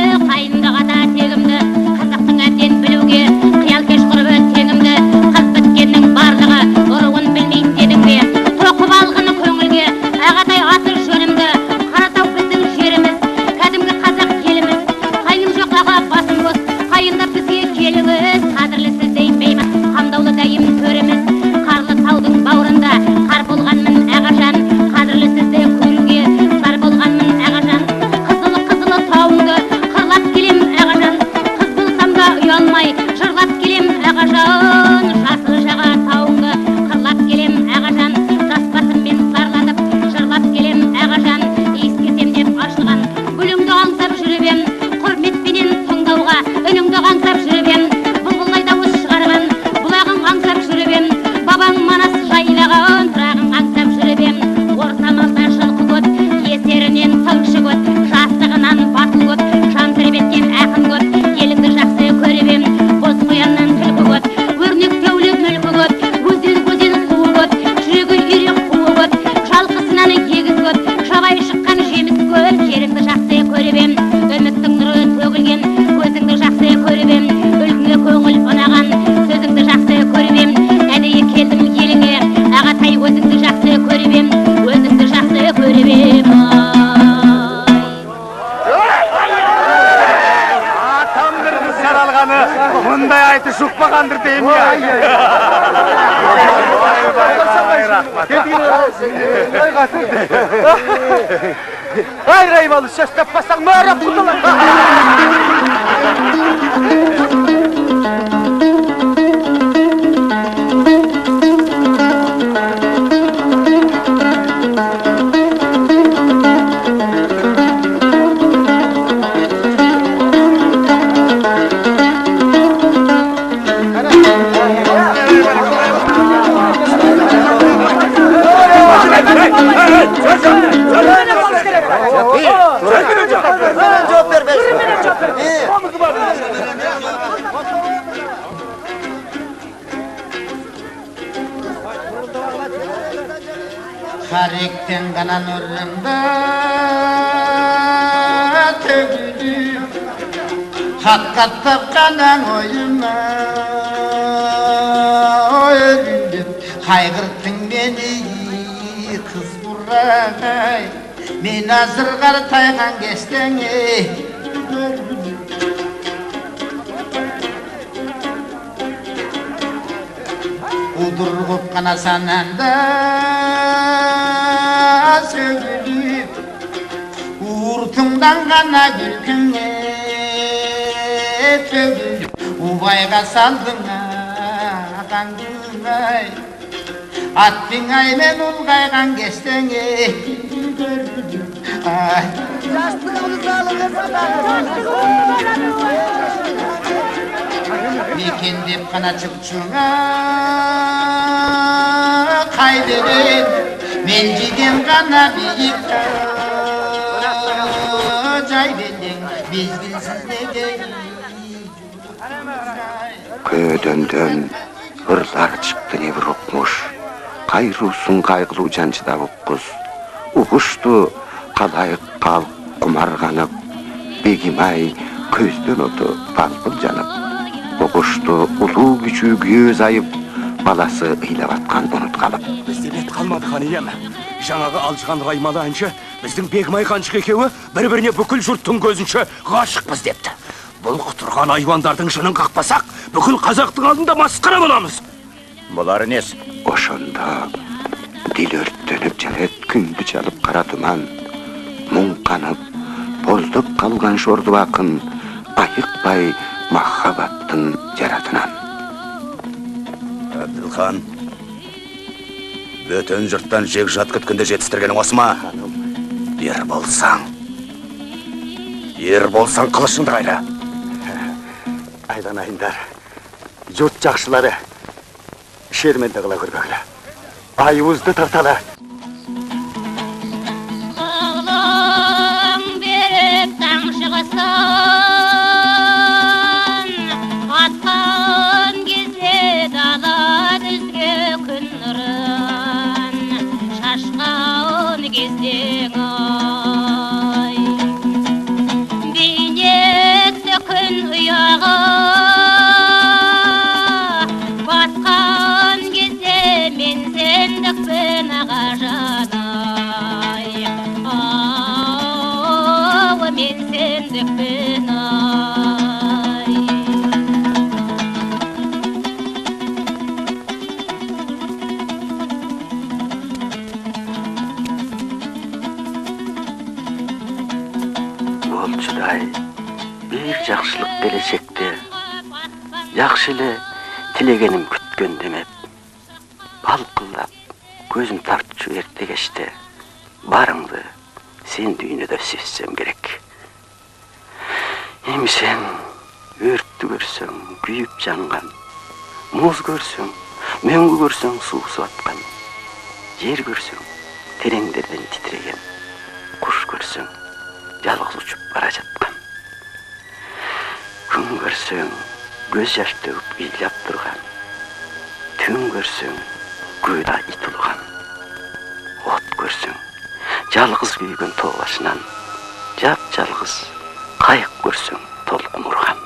Мындай айтыш укпагандыр дейм я. Ой, рахмат. Ай, Раймалы, сөз таппасаң, мөрі құтылар. Харектен ғана нұрымда төгіліп, хат-қаттап қанаң ойыма өріліп, қайғырттың мені қыз бұрағай, мен азыр қартайған кестең Удургуп қана сананда сөгіліп, Уртыңдан ғана күлкіңе төгіліп, Убайға салдың ағаңдың-ай, Аттың-ай мен ұлғайған кестеңе ай. Мекендеп қана чықчуңа қайдерен, мен жеген ғана биік жай белең, мезгілсіз неге. Көдөндөн ырлар чыкты не бир укмуш, кайруусун кайгылуу жанчыдап уккуз. Угушту калайык калк кумарганып, Бегимай көздөн оту балбыл жанып. Угушту улуу күчүү күйөө зайып, баласы ыйлап аткан унут калып. Бізде бет қалмады, хан ием. Жаңағы алжыған Раймалы әнші біздің Бегімай қаншық екеуі бір-біріне бүкіл жұрттың көзінше ғашықпыз депті. Бұл құтырған айуандардың жынын қақпасақ, бүкіл қазақтың алдында масқара боламыз. Бұлары несі? Ошондо дил өрттөнүп жарет күндү чалып кара туман, мұң қанып, боздоп қалған шорду акын, айыкпай махаббаттын жаратынан. Әбділхан, бөтен жұрттан жекжат күткенде жетістіргенің осы ма? Ер болсаң, ер болсаң қылышыңды қайра. Айланайындар, жұрт жақшылары, шерменде қыла көрбегілі. Айуызды тарталы. Қолың беріп таң шығысын, атқан кезде дала дүзге күн нұрын, шашқан кездең ай. Бейнетті күн ұяға батқан кезде мен сендікпін ағажан-ай. Ау, мен сендікпін ай. Болчудай бир жакшылык келечекте, жакшы эле тилегеним күткөн демеп, балкылдап көзүм тартчу эрте кечте барыңды сен дүйнөдө сезсем керек. Эми сен өрттү көрсөң күйүп жанган, муз көрсөң, мөңгү көрсөң суусу аткан, жер көрсөң тереңдерден титиреген, куш көрсөң жалгыз учуп бара жаткан, күн көрсөң көз жаш төгүп ыйлап турган, түн көрсөң күдө ит улган, от көрсөң жалгыз күйгөн тоо башынан, жап-жалгыз кайык көрсөң толкун урган.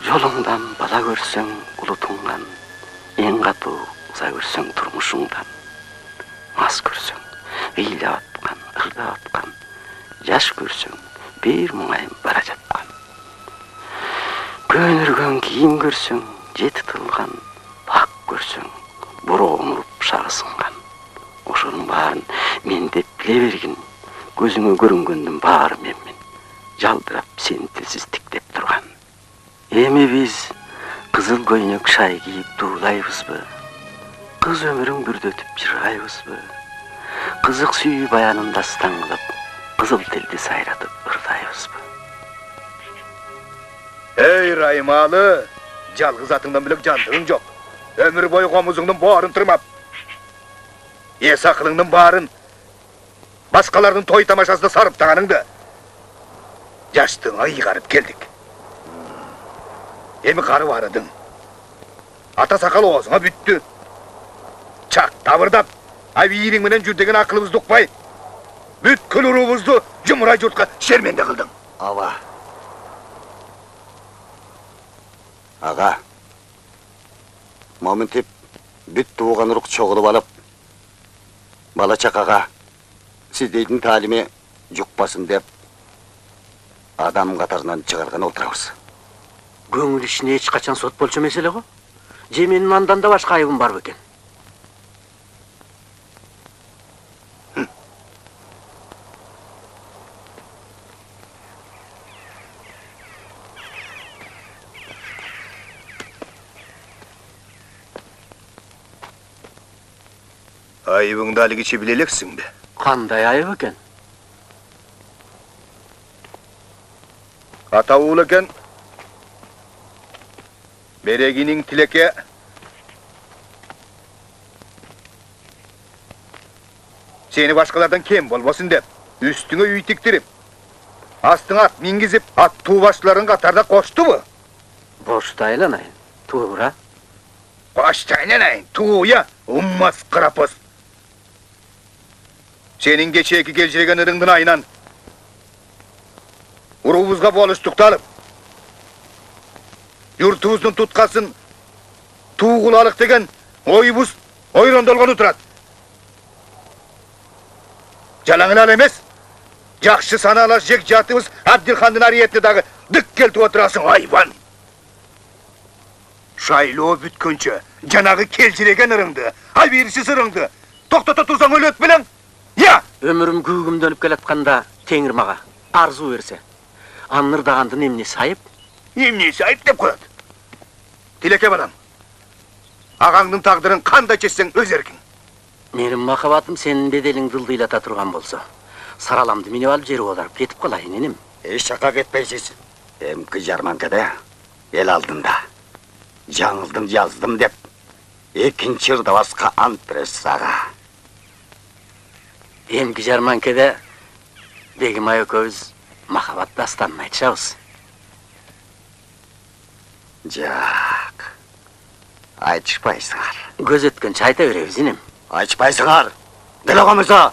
Жолуңдан бала көрсөң улутуңдан, эң катуу ыза көрсөң турмушуңдан, мас көрсөң ыйлап аткан, ырдап аткан, жаш көрсөң бир мұңайым бара жатқан. Көнірген киім көрсең, жеті тылған, бақ көрсең, бұрғын ұрып пышағы сынған. Ошонун баарын мен деп биле бергин, көзүңө көрүнгөндүн баары менмин. Жалдырап сени тилсиз тиктеп турган. Эми биз кызыл көйнөк шай кийип дуулайбызбы? Кыз өмүрүн бүрдөтүп жыргайбызбы? Кызык сүйүү баянын дастан кылып, кызыл тилди сайратып ырдайбызбы? Эй, Раймалы, жалгыз атыңдан бөлөк жандыгың жок. Өмүр бою комузуңдун баарын тырмап, эс акылыңдын баарын башкалардын той тамашасына сарыптаганыңды жаштыгыңа ыйгарып келдик. Эми карып арыдың. Ата сакал оозуңа бүттү. Чак табырдап, абийириң менен жүр деген акылыбызды укпай, бүткүл уруубузду жумурай журтка шерменде кылдың. Ава. Ага. Моментип бүт тууган урук чогулуп алып, бала чакага сиздейдин таалими жукпасын деп адам катарынан чыгарган олтурабыз. Көңүл ишине эч качан сот болчу эмес эле го. Же менин андан да башка айыбым бар бекен? Айыбыңды алигиче биле элексиңби? Кандай айып экен? Ата уул экен. Берегинин Тилеке сени башкалардан кем болбосун деп үстүңө үй тиктирип, астыңа ат мингизип, аттуу башчыларын катарда коштубу? Бошту айланайын, туура. Бошту айланайын, тууя, уммас карапоз. Сенин кечээки келжиреген ырыңдын айынан уруубузга болуштукту алып, журтубуздун туткасын туугулалык деген оюбуз ойрондолгону турат. Жалаң эле ал эмес, жакшы санаалаш жек жатыбыз Абдилхандын ариетине дагы дык келтип отурасың, айбан. Шайлоо бүткөнчө жанагы келжиреген ырыңды, абийирсиз ырыңды токтото турсаң өлөт белең? Я! Өмүрүм күүгүмдөнүп келатканда Теңир мага арзу берсе, анын ырдагандын эмнеси айып? Эмнеси айып деп коет. Тилеке балам, ағаңдын тагдырын кандай чечсең өз эркиң. Менин махабатым сенин беделиңди ылдыйлата турган болсо, сараламды минип алып жер оодарып кетип калайын, иним. Эч жака кетпейсиз. Эмки жарманкада эл алдында жаңылдым жаздым деп экинчи ырдабаска ант бересиз, ага. Эмки жарманкеде Бегимай экөөбүз махабат дастанын айтышабыз. Жак, айтышпайсыңар. Көз өткөнчө айта беребиз, иним. Айтышпайсыңар. Деле комуза.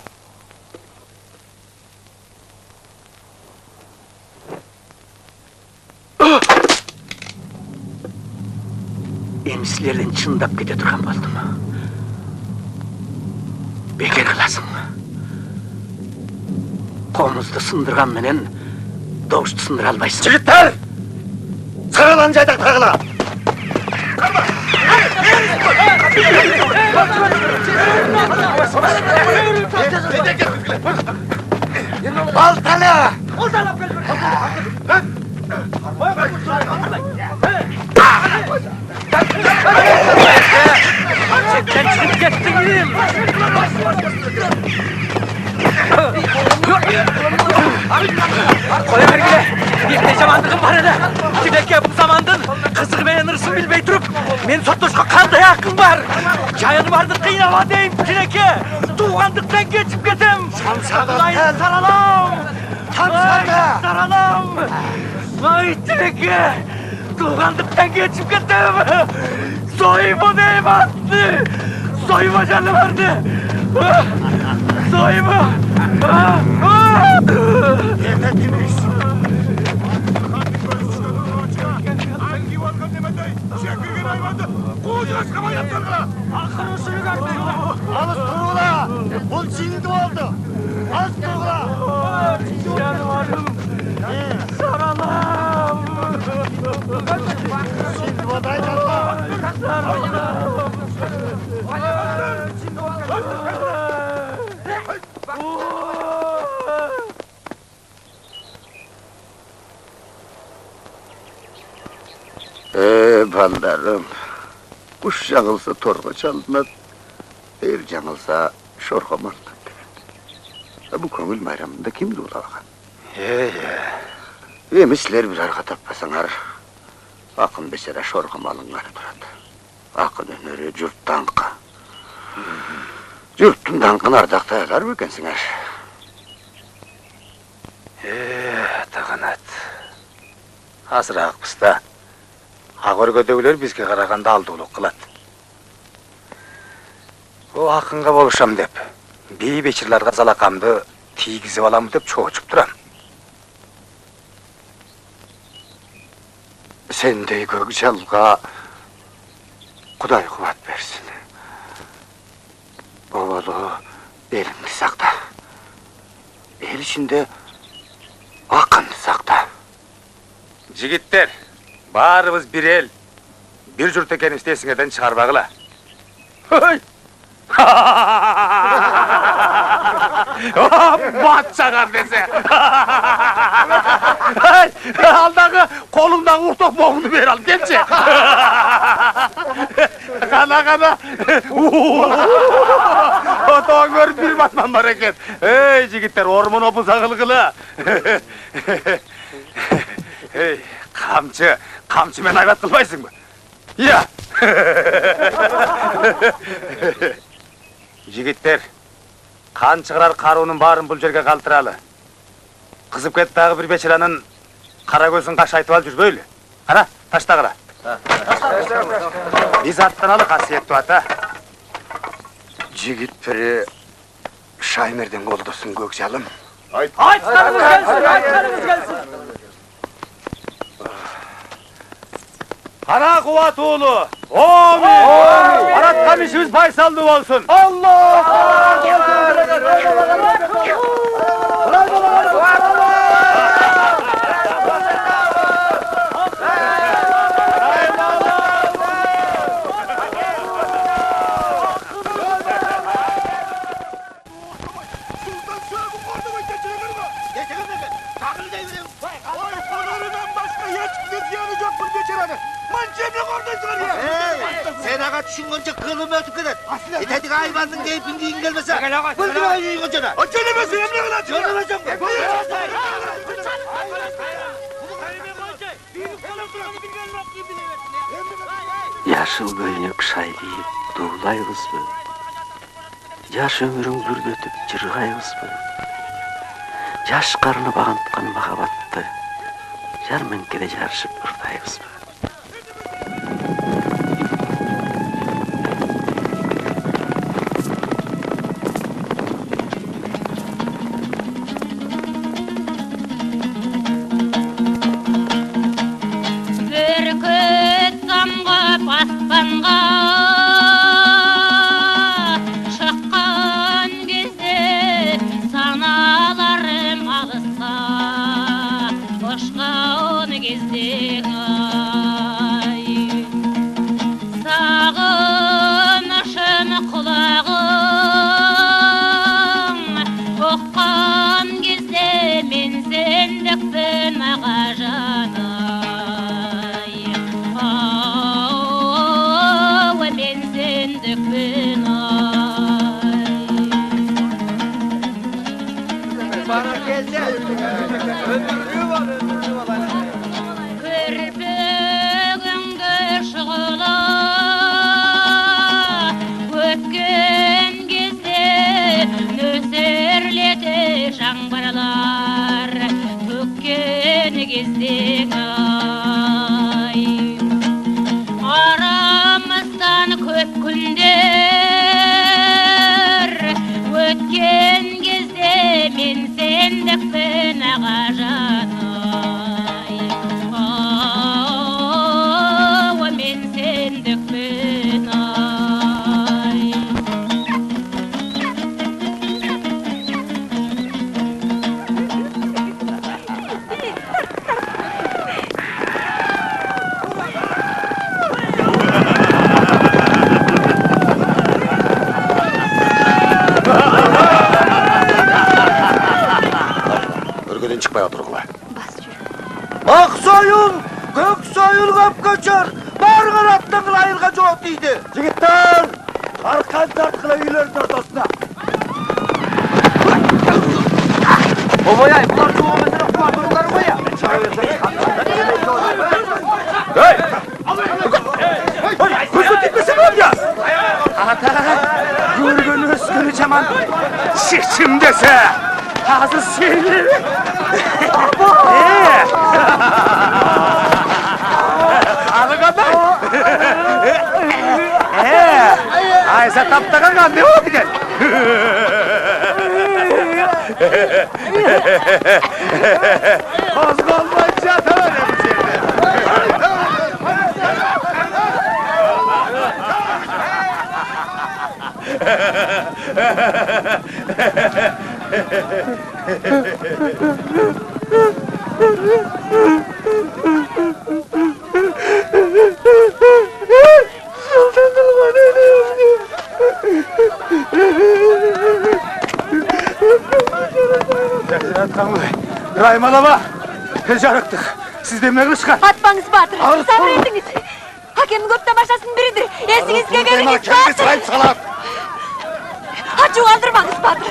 Эми силерден чындап кете турган болдум. Бекер кыласың. Комузду сындырган менен добушту сындыра албайсың. Жигиттер! Саралан жайдак тагыла! Балталы! Четтен чыгып кеттиң, иним. Кое бергиле, эмне жамандыгым бар эле? Тилеке, бул замандын кызыгы менен ырысын билбей туруп, мен соттошко кандай акым бар? Жайылбарды кыйнаба дейм, Тилеке. Туугандыктан кечип кетем. Саралам. Саралам. Ай, Тилеке, туугандыктан кечип кетем. Соймо дейм атты. Соймо жаныбарды. Соймо. Алыс тургула! Бул жиңди болду. Алыс тургула! Жаныбарым. Саралам. Балдарым, куш жаңылса торго чалынат, эр жаңылса шорго малынат деген. Бу көңүл майрамында ким дуулаган? Эми силер бир арга таппасаңар, акын бечара шорго малынганы турат. Акын өнөрү журт даңкы. Журттун даңкын ардактай алар бекенсиңер? Тагынат. Азыраакпыз да. Ак өргөдөгүлөр бизге караганда алдуулук кылат. О акынга болушам деп, бий бечирларга залакамды тийгизип алам деп чоочуп турам. Сендей көк жалга Кудай кубат берсин. Оболу элимди сакта. Эл ичинде акынды сакта. Жигиттер, баарыбыз бир эл, бир журт экенибизди эсиңерден чыгарбагыла. Бат чагар десе. Алдагы колуңдагы укток могунду бери алып келчи. Кана кана. Отоң көрүп бир батман бар экен. Эй, жигиттер, ормон опуза кылгыла. Эй, камчы, камчы менен айбат кылбайсыңбы? Я. Жигиттер, кан чыгарар каруунун баарын бул жерге калтыралы. Кызып кет дагы бир бечаранын кара көзүн кашайтып алып жүрбөйлү. Кара, таштагыла. Биз аттаналы, касиеттүү ата. Жигит пири Шаймерден колдосун, көк жалым. Айтканыңыз келсин, айтканыңыз келсин. Кара кубат уулу. Амин. Бараткан ишибиз байсалдуу болсун. Аллах! Сен аға түшінгенше қылым өтіп кетеді. Етәдік айбандың кейпін киін келмесе, бүлдірмей үйге жона. Жөнемесең, эмне кыласың? Жөнемесең. Жашыл көйнөк шай кийип дуулайбызбы? Жаш өмүрүң бүрдөтүп жыргайбызбы? Жаш карны багынткан махабатты жармеңкеде жарышып ырдайбызбы? Бүркіт самғап аспанға шыққан кезде саналарым алысқа ұшқан кезде ай, сағынышым құлағың ұққан кезде мен сендікпін ағажан. Кірпігіңді шұғыла өткен кезде нөсерлете жаңбырлар төккен кезде ай, арамыздан көп күндер өткен кезде мен сендікпін ағажан. Мен сендікпін ай. Ақ сойыл, көк сойыл көп көчөр, барыңар аттаңыр айылға жол тиді. Жігіттер, арқан тартқыла үйлердің ортасына. Обай, бұлар жуғы мәселе қуатырылар ғой я. Ей! Көзге титпесе болады я! Ата, көрген өскені жаман. Шешім десе, қазір сені. Аны қандай? Айса таптаған қандай болады екен? Қозғалмай жата береміз жерде. Раймал аба, жарықтық. Сізде не қылышқан? Атпаңыз, батыр. Сабыр етіңіз. Әкемнің көп тамашасының біріdir. Есіңізге келіңіз, батыр. Ачу алдырмаңыз, батыр.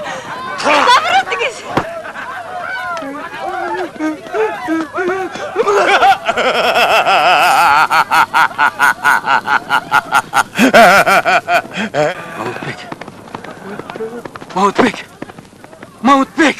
Сабыр етіңіз. Мамытбек! Мамытбек! Мамытбек!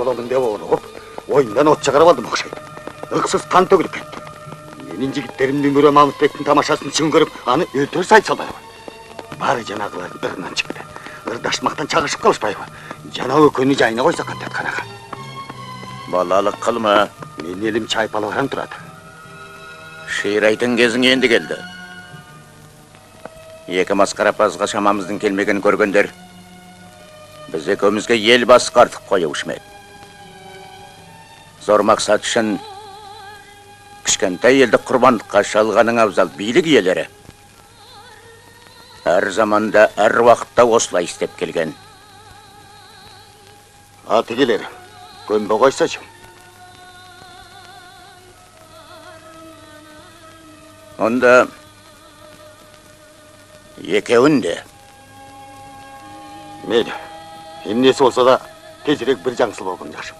Боламын деп орығып, ойындан от шығарып алдым ұқсайды. Ықсыз қан төгіліп кетті. Менің жігіттерімнің бірі Мамытбектің тамашасын шын көріп, аны өлтіріп сайт салбайбы. Бары жанағылардың ырынан шықты. Ырдашмақтан чағышып қалышпайбы. Жана өкөні жайына қойса қантет қанаға. Балалық қылма. Мен елім чайпалығыран тұрады. Ширайтын кезің енді келді. Екі масқарапазға шамамыздың келмеген көргендер, біз екеумізге ел басқартып қоюшы ма еді. Зор мақсат үшін кішкентай елді құрбандыққа шалғаның абзал билік иелері. Әр заманда, әр уақытта осылай істеп келген. Аты келер, көнбе қойсашы. Онда екеуін де. Мейлі, емнесі болса да тезірек бір жаңсыл болған жақсы.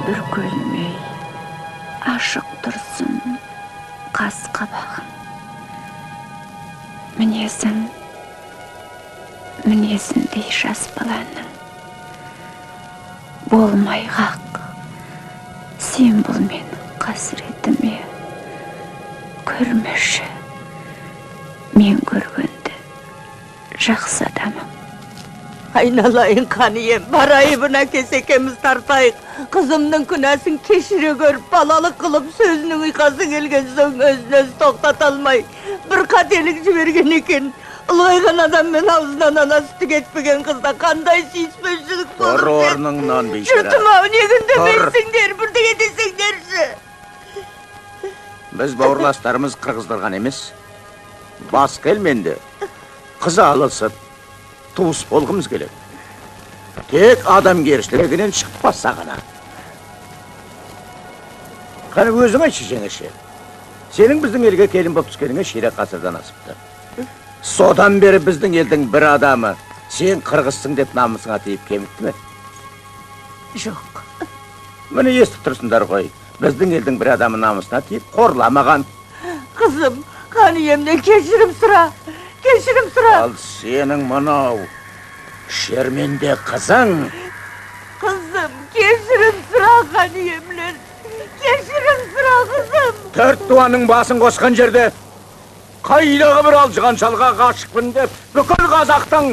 Бүркөлмей ашық тұрсын қас қабағың. Мінезің, мінезіндей жас баланың. Болмай қақ, сен бұл менің қасіретіме. Көрмеші, мен көргенді жақсы адамым. Айналайын хан ием, бар айыбын әкесі екеуміз тартайық. Қызымның күнәсін кешіре көріп, балалық қылып сөзінің ұйқасы келген соң өзін өзі тоқтата алмай, бір қателік жіберген екен. Ұлғайған адаммен аузынан ана сүті кетпеген қызда қандай сүйіспеншілік болып. Тұр орныңнан, бейшара. Жұртым ау, не үндемейсіңдер, бірдеңе десеңдерші. Біз бауырластарымыз қырғыздарға емес, басқа елмен де қыз алысып, туыс болғымыз келеді. Тек адамгершілігінен шықпаса ғана. Қане өзің айтшы, жеңеше. Сенің біздің елге келін боп түскеніңе ширек ғасырдан асыпты. Содан бері біздің елдің бір адамы сен қырғызсың деп намысыңа тиіп кемітті ме? Жоқ. Міне естіп тұрсыңдар ғой. Біздің елдің бір адамы намысына тиіп қорламаған. Қызым, хан иемнен кешірім сұра. Кешірім сұра. Ал сенің мынау шерменде қызың. Қызым, кешірім сұра, хан иемнен. Кешірім сұра, қызым. Төрт дуаның басын қосқан жерде қайдағы бір алжыған шалға ғашықпын деп бүкіл қазақтың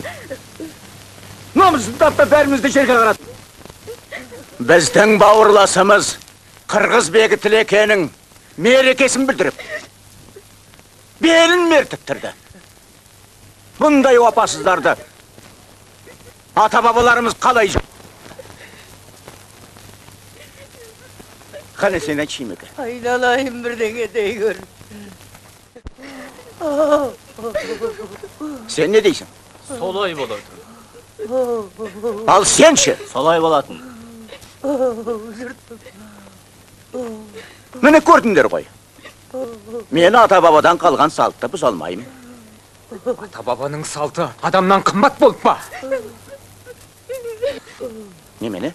намысын таптап бәрімізді жерге қарады. Біздің бауырласымыз қырғыз бегі Тілекенің мерекесін білдіріп, белін мертіктірді. Бұндай опасыздарды ата-бабаларымыз қалай? Қане сен айтшы, Меке. Айналайын, бірдеңе дей көр. Сен не дейсің? Солай болатын. Ал сен ше? Солай болатын. Міне көрдіңдер ғой. Мен ата-бабадан қалған салтты бұза алмаймын. Ата-бабаның салты адамнан қымбат болып па? Немене?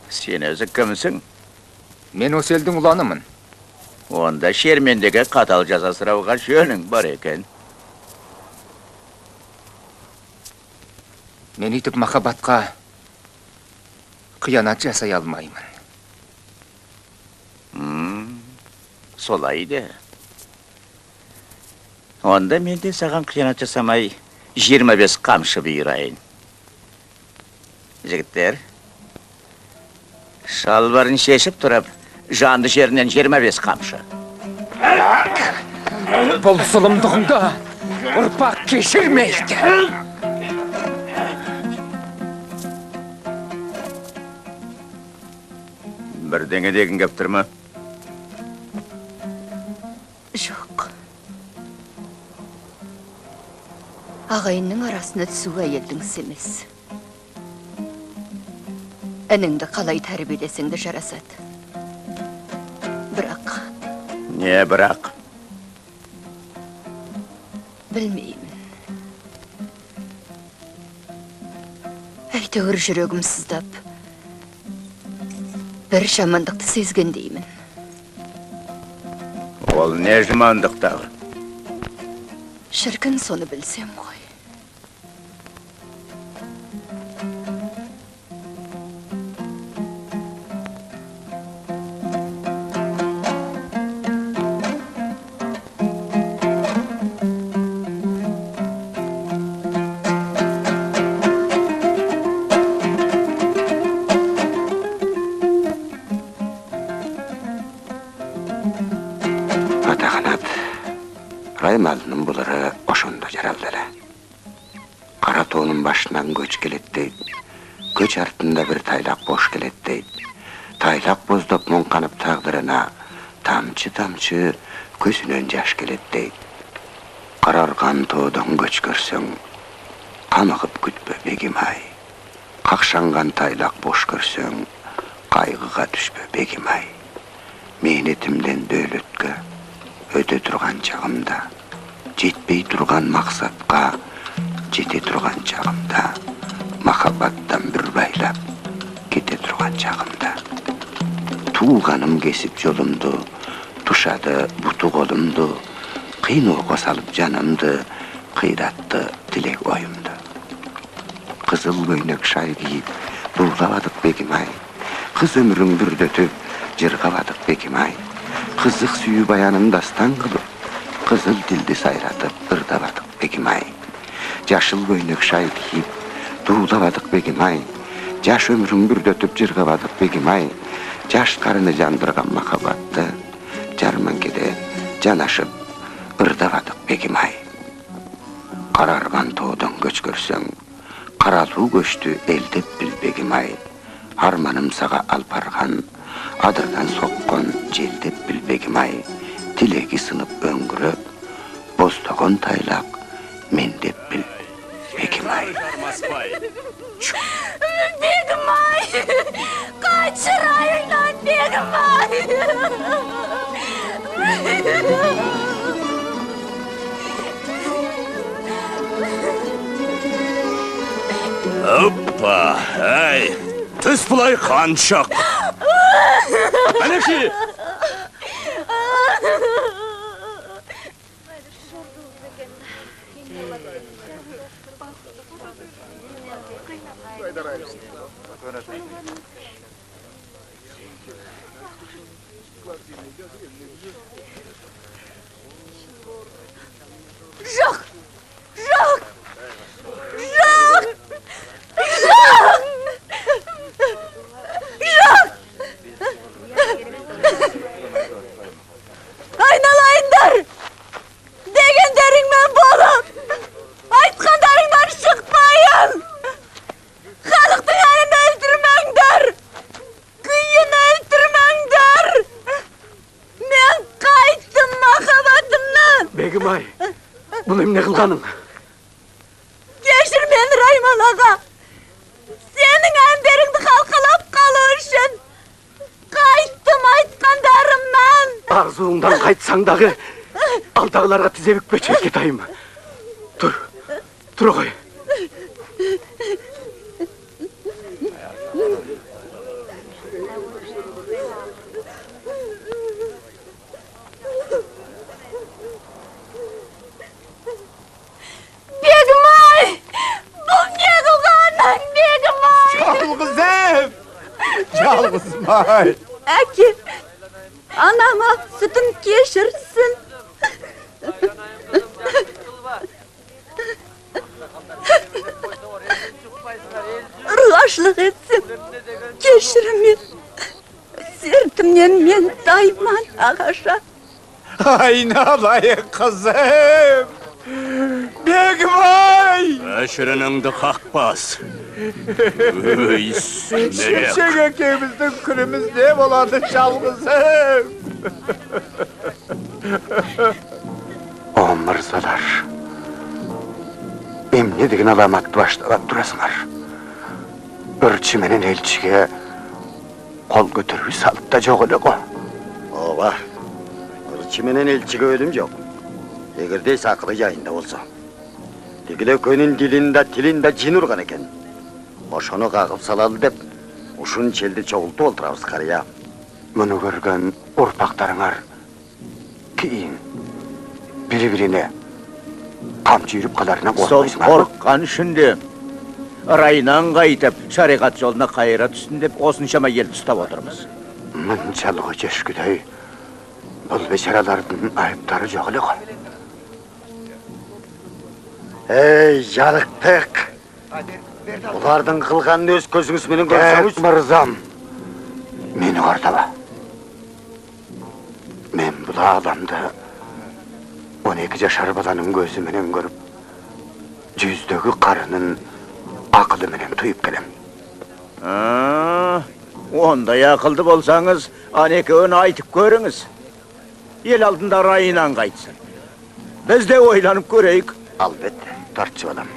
Сен өзі кімсің? Мен осы елдің ұланымын. Онда шермендеге қатал жаза сұрауға жөнің бар екен. Мен өйтіп махаббатқа қиянат жасай алмаймын. Солай де. Онда мен де саған қиянат жасамай 25 қамшы бұйырайын. Жігіттер, шалбарын шешіп тұрып, жанды жерінен 25 қамшы. Бұл зұлымдығыңды ұрпақ кешірмейді. Бірдеңе дегің кеп тұр ма? Жоқ. Ағайынның арасына түсу әйелдің ісі емес. Ініңді қалай тәрбиелесең де жарасады. Бірақ... Не бірақ? Білмеймін. Әйтеуір жүрегім сыздап, бір жамандықты сезгендеймін. Ол не жамандық тағы? Шіркін, соны білсем ғой. Раймалының бұлары ошондо жаралды эле. Кара тоонун башынан көч келет дейт. Көч артында бир тайлак бош келет дейт. Тайлак боздоп муңканып тагдырына тамчы-тамчы көзүнөн жаш келет дейт. Карарган тоодон көч көрсөң, камыгып күтпө бегим ай. Какшанган тайлак бош көрсөң, кайгыга түшпө бегим ай. Мээнетимден дөөлөткө өтө турган чагымда, жетпей турган максатка жете турган чагымда, махаббаттан бир байлап кете турган чагымда, тууганым кесип жолумду, тушады буту колумду, кыйноого салып жанымды, кыйратты тилек оюмду. Кызыл көйнөк шай кийип дуулабадык бегим ай, кыз өмүрүң бүрдөтүп жыргабадык бегим ай. Кызык сүйүү баянын дастан кылып, кызыл тилди сайратып ырдабадык бегим ай. Жашыл көйнөк шай кийип, дуулабадык бегим ай. Жаш өмүрүн бүрдөтүп жыргабадык бегим ай. Жаш карыны жандырган махабатты жарманкеде жанашып ырдабадык бегим ай. Карарган тоодон көч көрсөң, каралуу көчтү элдеп бил бегим ай. Арманым сага алып барган, адырдан соккон желдеп бил бегим ай. Тилеги сынып өңгүрөп, боздогон тайлак мен деп бил бегим ай. Бегим ай! Кайтшы райыңнан, бегим ай! Оппа, ай! Түс бұлай қаншық! Әнеки! Жоқ! Жоқ! Жоқ! Жоқ! Жоқ! Айналайындар! Дегендеріңмен болып, айтқандарыңнан шықпайын! Халықтың әнін өлтірмеңдер! Күйін өлтірмеңдер! Мен қайттым махаббатымнан! Бегім ай, бұл эмне қылғаның? Кешір мені, Раймал аға! Сенің әндеріңді қалқалап қалу үшін қайттым айтқандарымнан! Арзуыңдан қайтсаң дағы, алдағыларға тізе бүкпе Черкетайым. Тұр, тұра ғой. Бегім ай! Бұл не қылғаның, бегім ай? Жалғызым! Жалғызым ай! Әке, анам ақ сүтін кешірсін. Ұрғашылық етсем, кешірім ет. Сертімнен мен тайман, ағаша. Айналайын қызым! Бегім ай! Әшірініңді қақпас. Өй, сүмелек! Шешең екеуміздің күніміз не болады, жалғызым? О, мырзалар, эмне деген аламатты башталап турасыңар? Ырчы менен элчиге кол көтөрүү салып да жок эле го. Ооба, ырчы менен элчиге өлүм жок. Эгерде эс акылы жайында болсо. Тигил экөөнүн дилин да тилин да жин урган экен. Ошону кагып салалы деп ушунча элди чогултуп олтурабыз, карыя. Муну көргөн урпактарыңар кийин бири-бирине камчы үйрүп каларынан коркпойсуңарбы? Сол корккан үчүн де райынан кайтып, шариғат жолуна кайра түшсүн деп осыншама елді ұстап отырмыз. Мынчалык өчөшкүдөй бул бечаралардын айыптары жок эле го. Эй, жарыктык! Булардын кылганын өз көзүңүз менен көрсөңүз. Мырзам, мени кордоба. Мен бул адамды 12 жашар баланын көзү менен көрүп, жүздөгү карынын акылы менен туюп келем. Ондай акылды болсаңыз, анекеуін айтып көріңіз. Ел алдында райынан қайтсын. Біз де ойланып көрейік. Албетте, тартчы балам.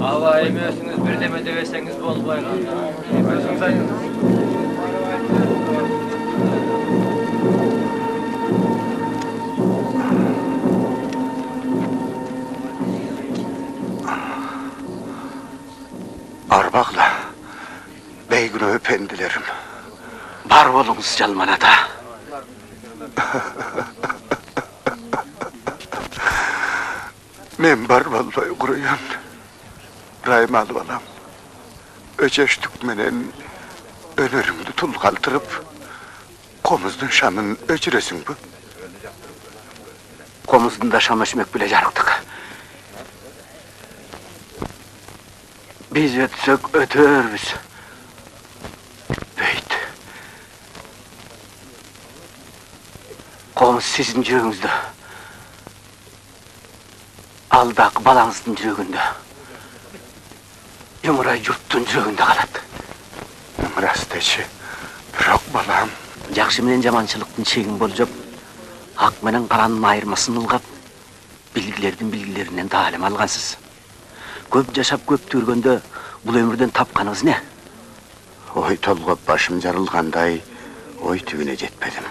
Ала эми өзүңүз бирдеме дебесеңиз болбой калды. Өзүңүз айтыңыз. Арба Бейкүнөө пенделерим. Бар болуңуз, Жалман ата. Мен бар болбой куруян. Раймалы балам. Өчөштүк менен өнөрүңдү тул калтырып, комуздун шамын өчүрөсүңбү? Комуздун да шамы өчмөк беле, жарыктык. Биз өтсөк өтөрбүз. Бейт. Комуз сиздин жүрөгүңүздө. Алдак балаңыздын жүрөгүндө. Жумурай журттун жүрөгүндө калат. Растечи, бирок балам. Жакшы менен жаманчылыктын чегин болжоп, ак менен каранын айырмасын ылгап, билгилердин билгилеринен таалим алгансыз. Көп жашап, көп көргөндө бул өмүрдөн тапканыңыз не? Ой толгоп башым жарылгандай, ой түбүнө жетпедим.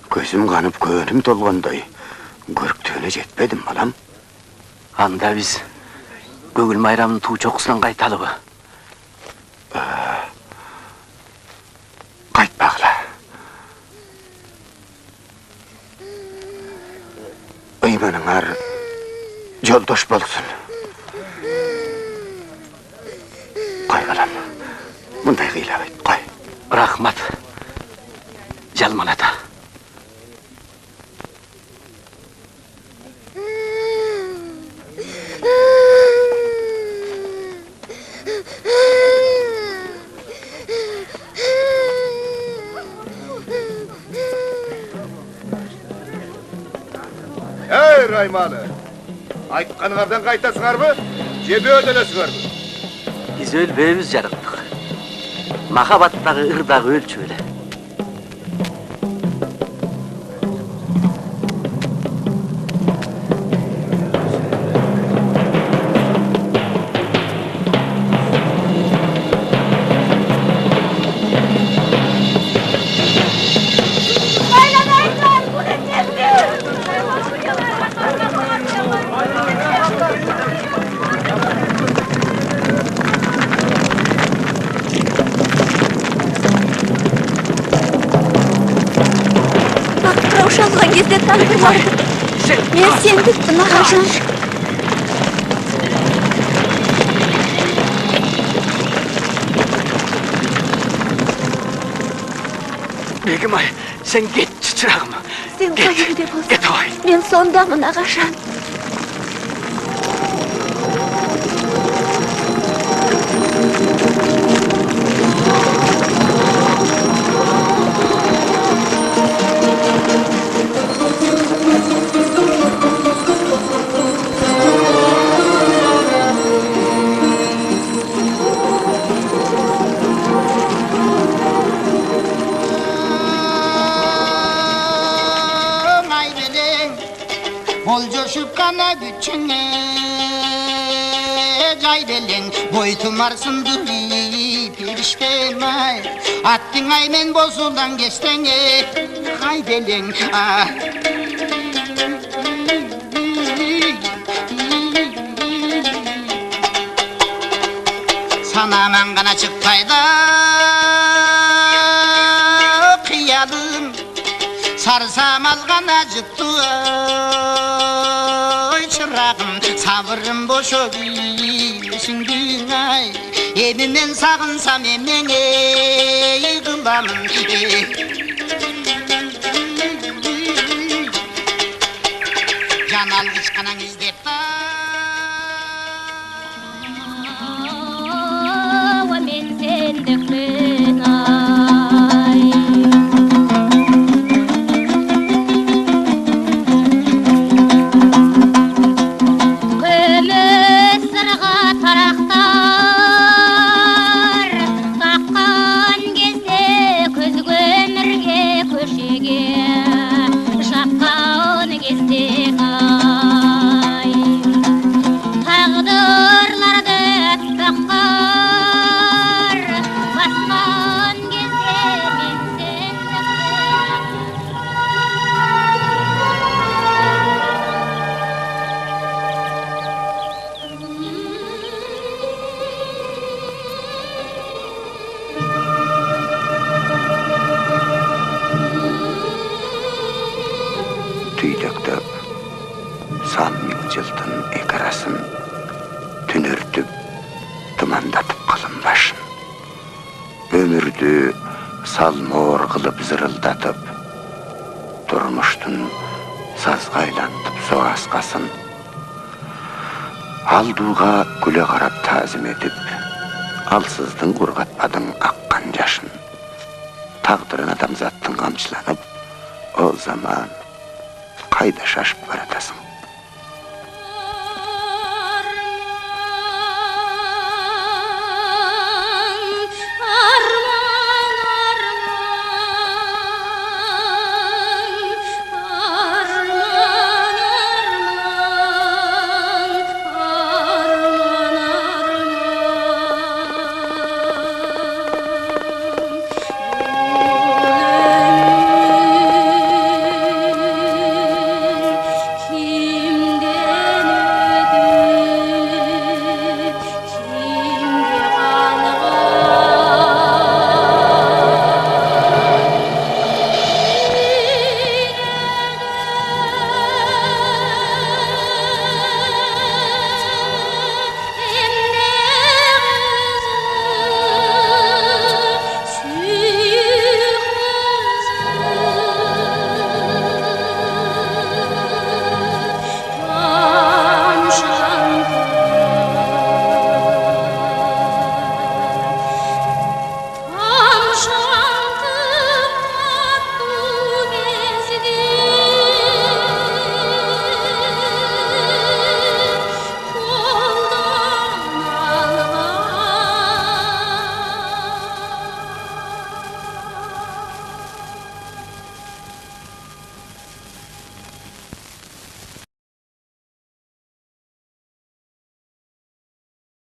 Көзүм канып, көөнүм толгондой, көрк түбүнө жетпедим, балам. Анда биз Көгүл майрамдын туу чокусунан кайталыбы? Кайтпагыла. Ыйманыңар жолдош болсун. Кой, балам, мындай кыйлабайт, кой. Рахмат, Жалман ата. Эй, Раймалы, айтканыңардан кайтасыңарбы, же бөөдөлөсүңөрбү? Биз өлбөйбүз, жарыктык. Махабаттагы ырдагы өлчү эле. Мен сендікпін, ағажан. Бегімай, сен кетші, шырағым. Сен қай жерде болсаң, мен сондамын, ағажан. Бойтумарсынды періштем ай, аттың ай мен бозулдан кестең қайделең. Санаман ғана шықпайды қиялым, сарсамал ғана жұтты шырағым, сабырым бошып есіңдің ай, Эми мен сагынсам эмнеңе кыламын? Жан алгыч канаң издеп мен сендікпін ай. Күміс сырға тарақтар таққан кезде күзгі өмірге Өмүрдү салмоор кылып зырылдатып, турмуштун сазга айлантып соаскасын. Алдууга күлө карап таазим этип, алсыздын кургатпадың аккан жашын. Тагдырын адамзаттын камчыланып, о заман, кайда шашып баратасың?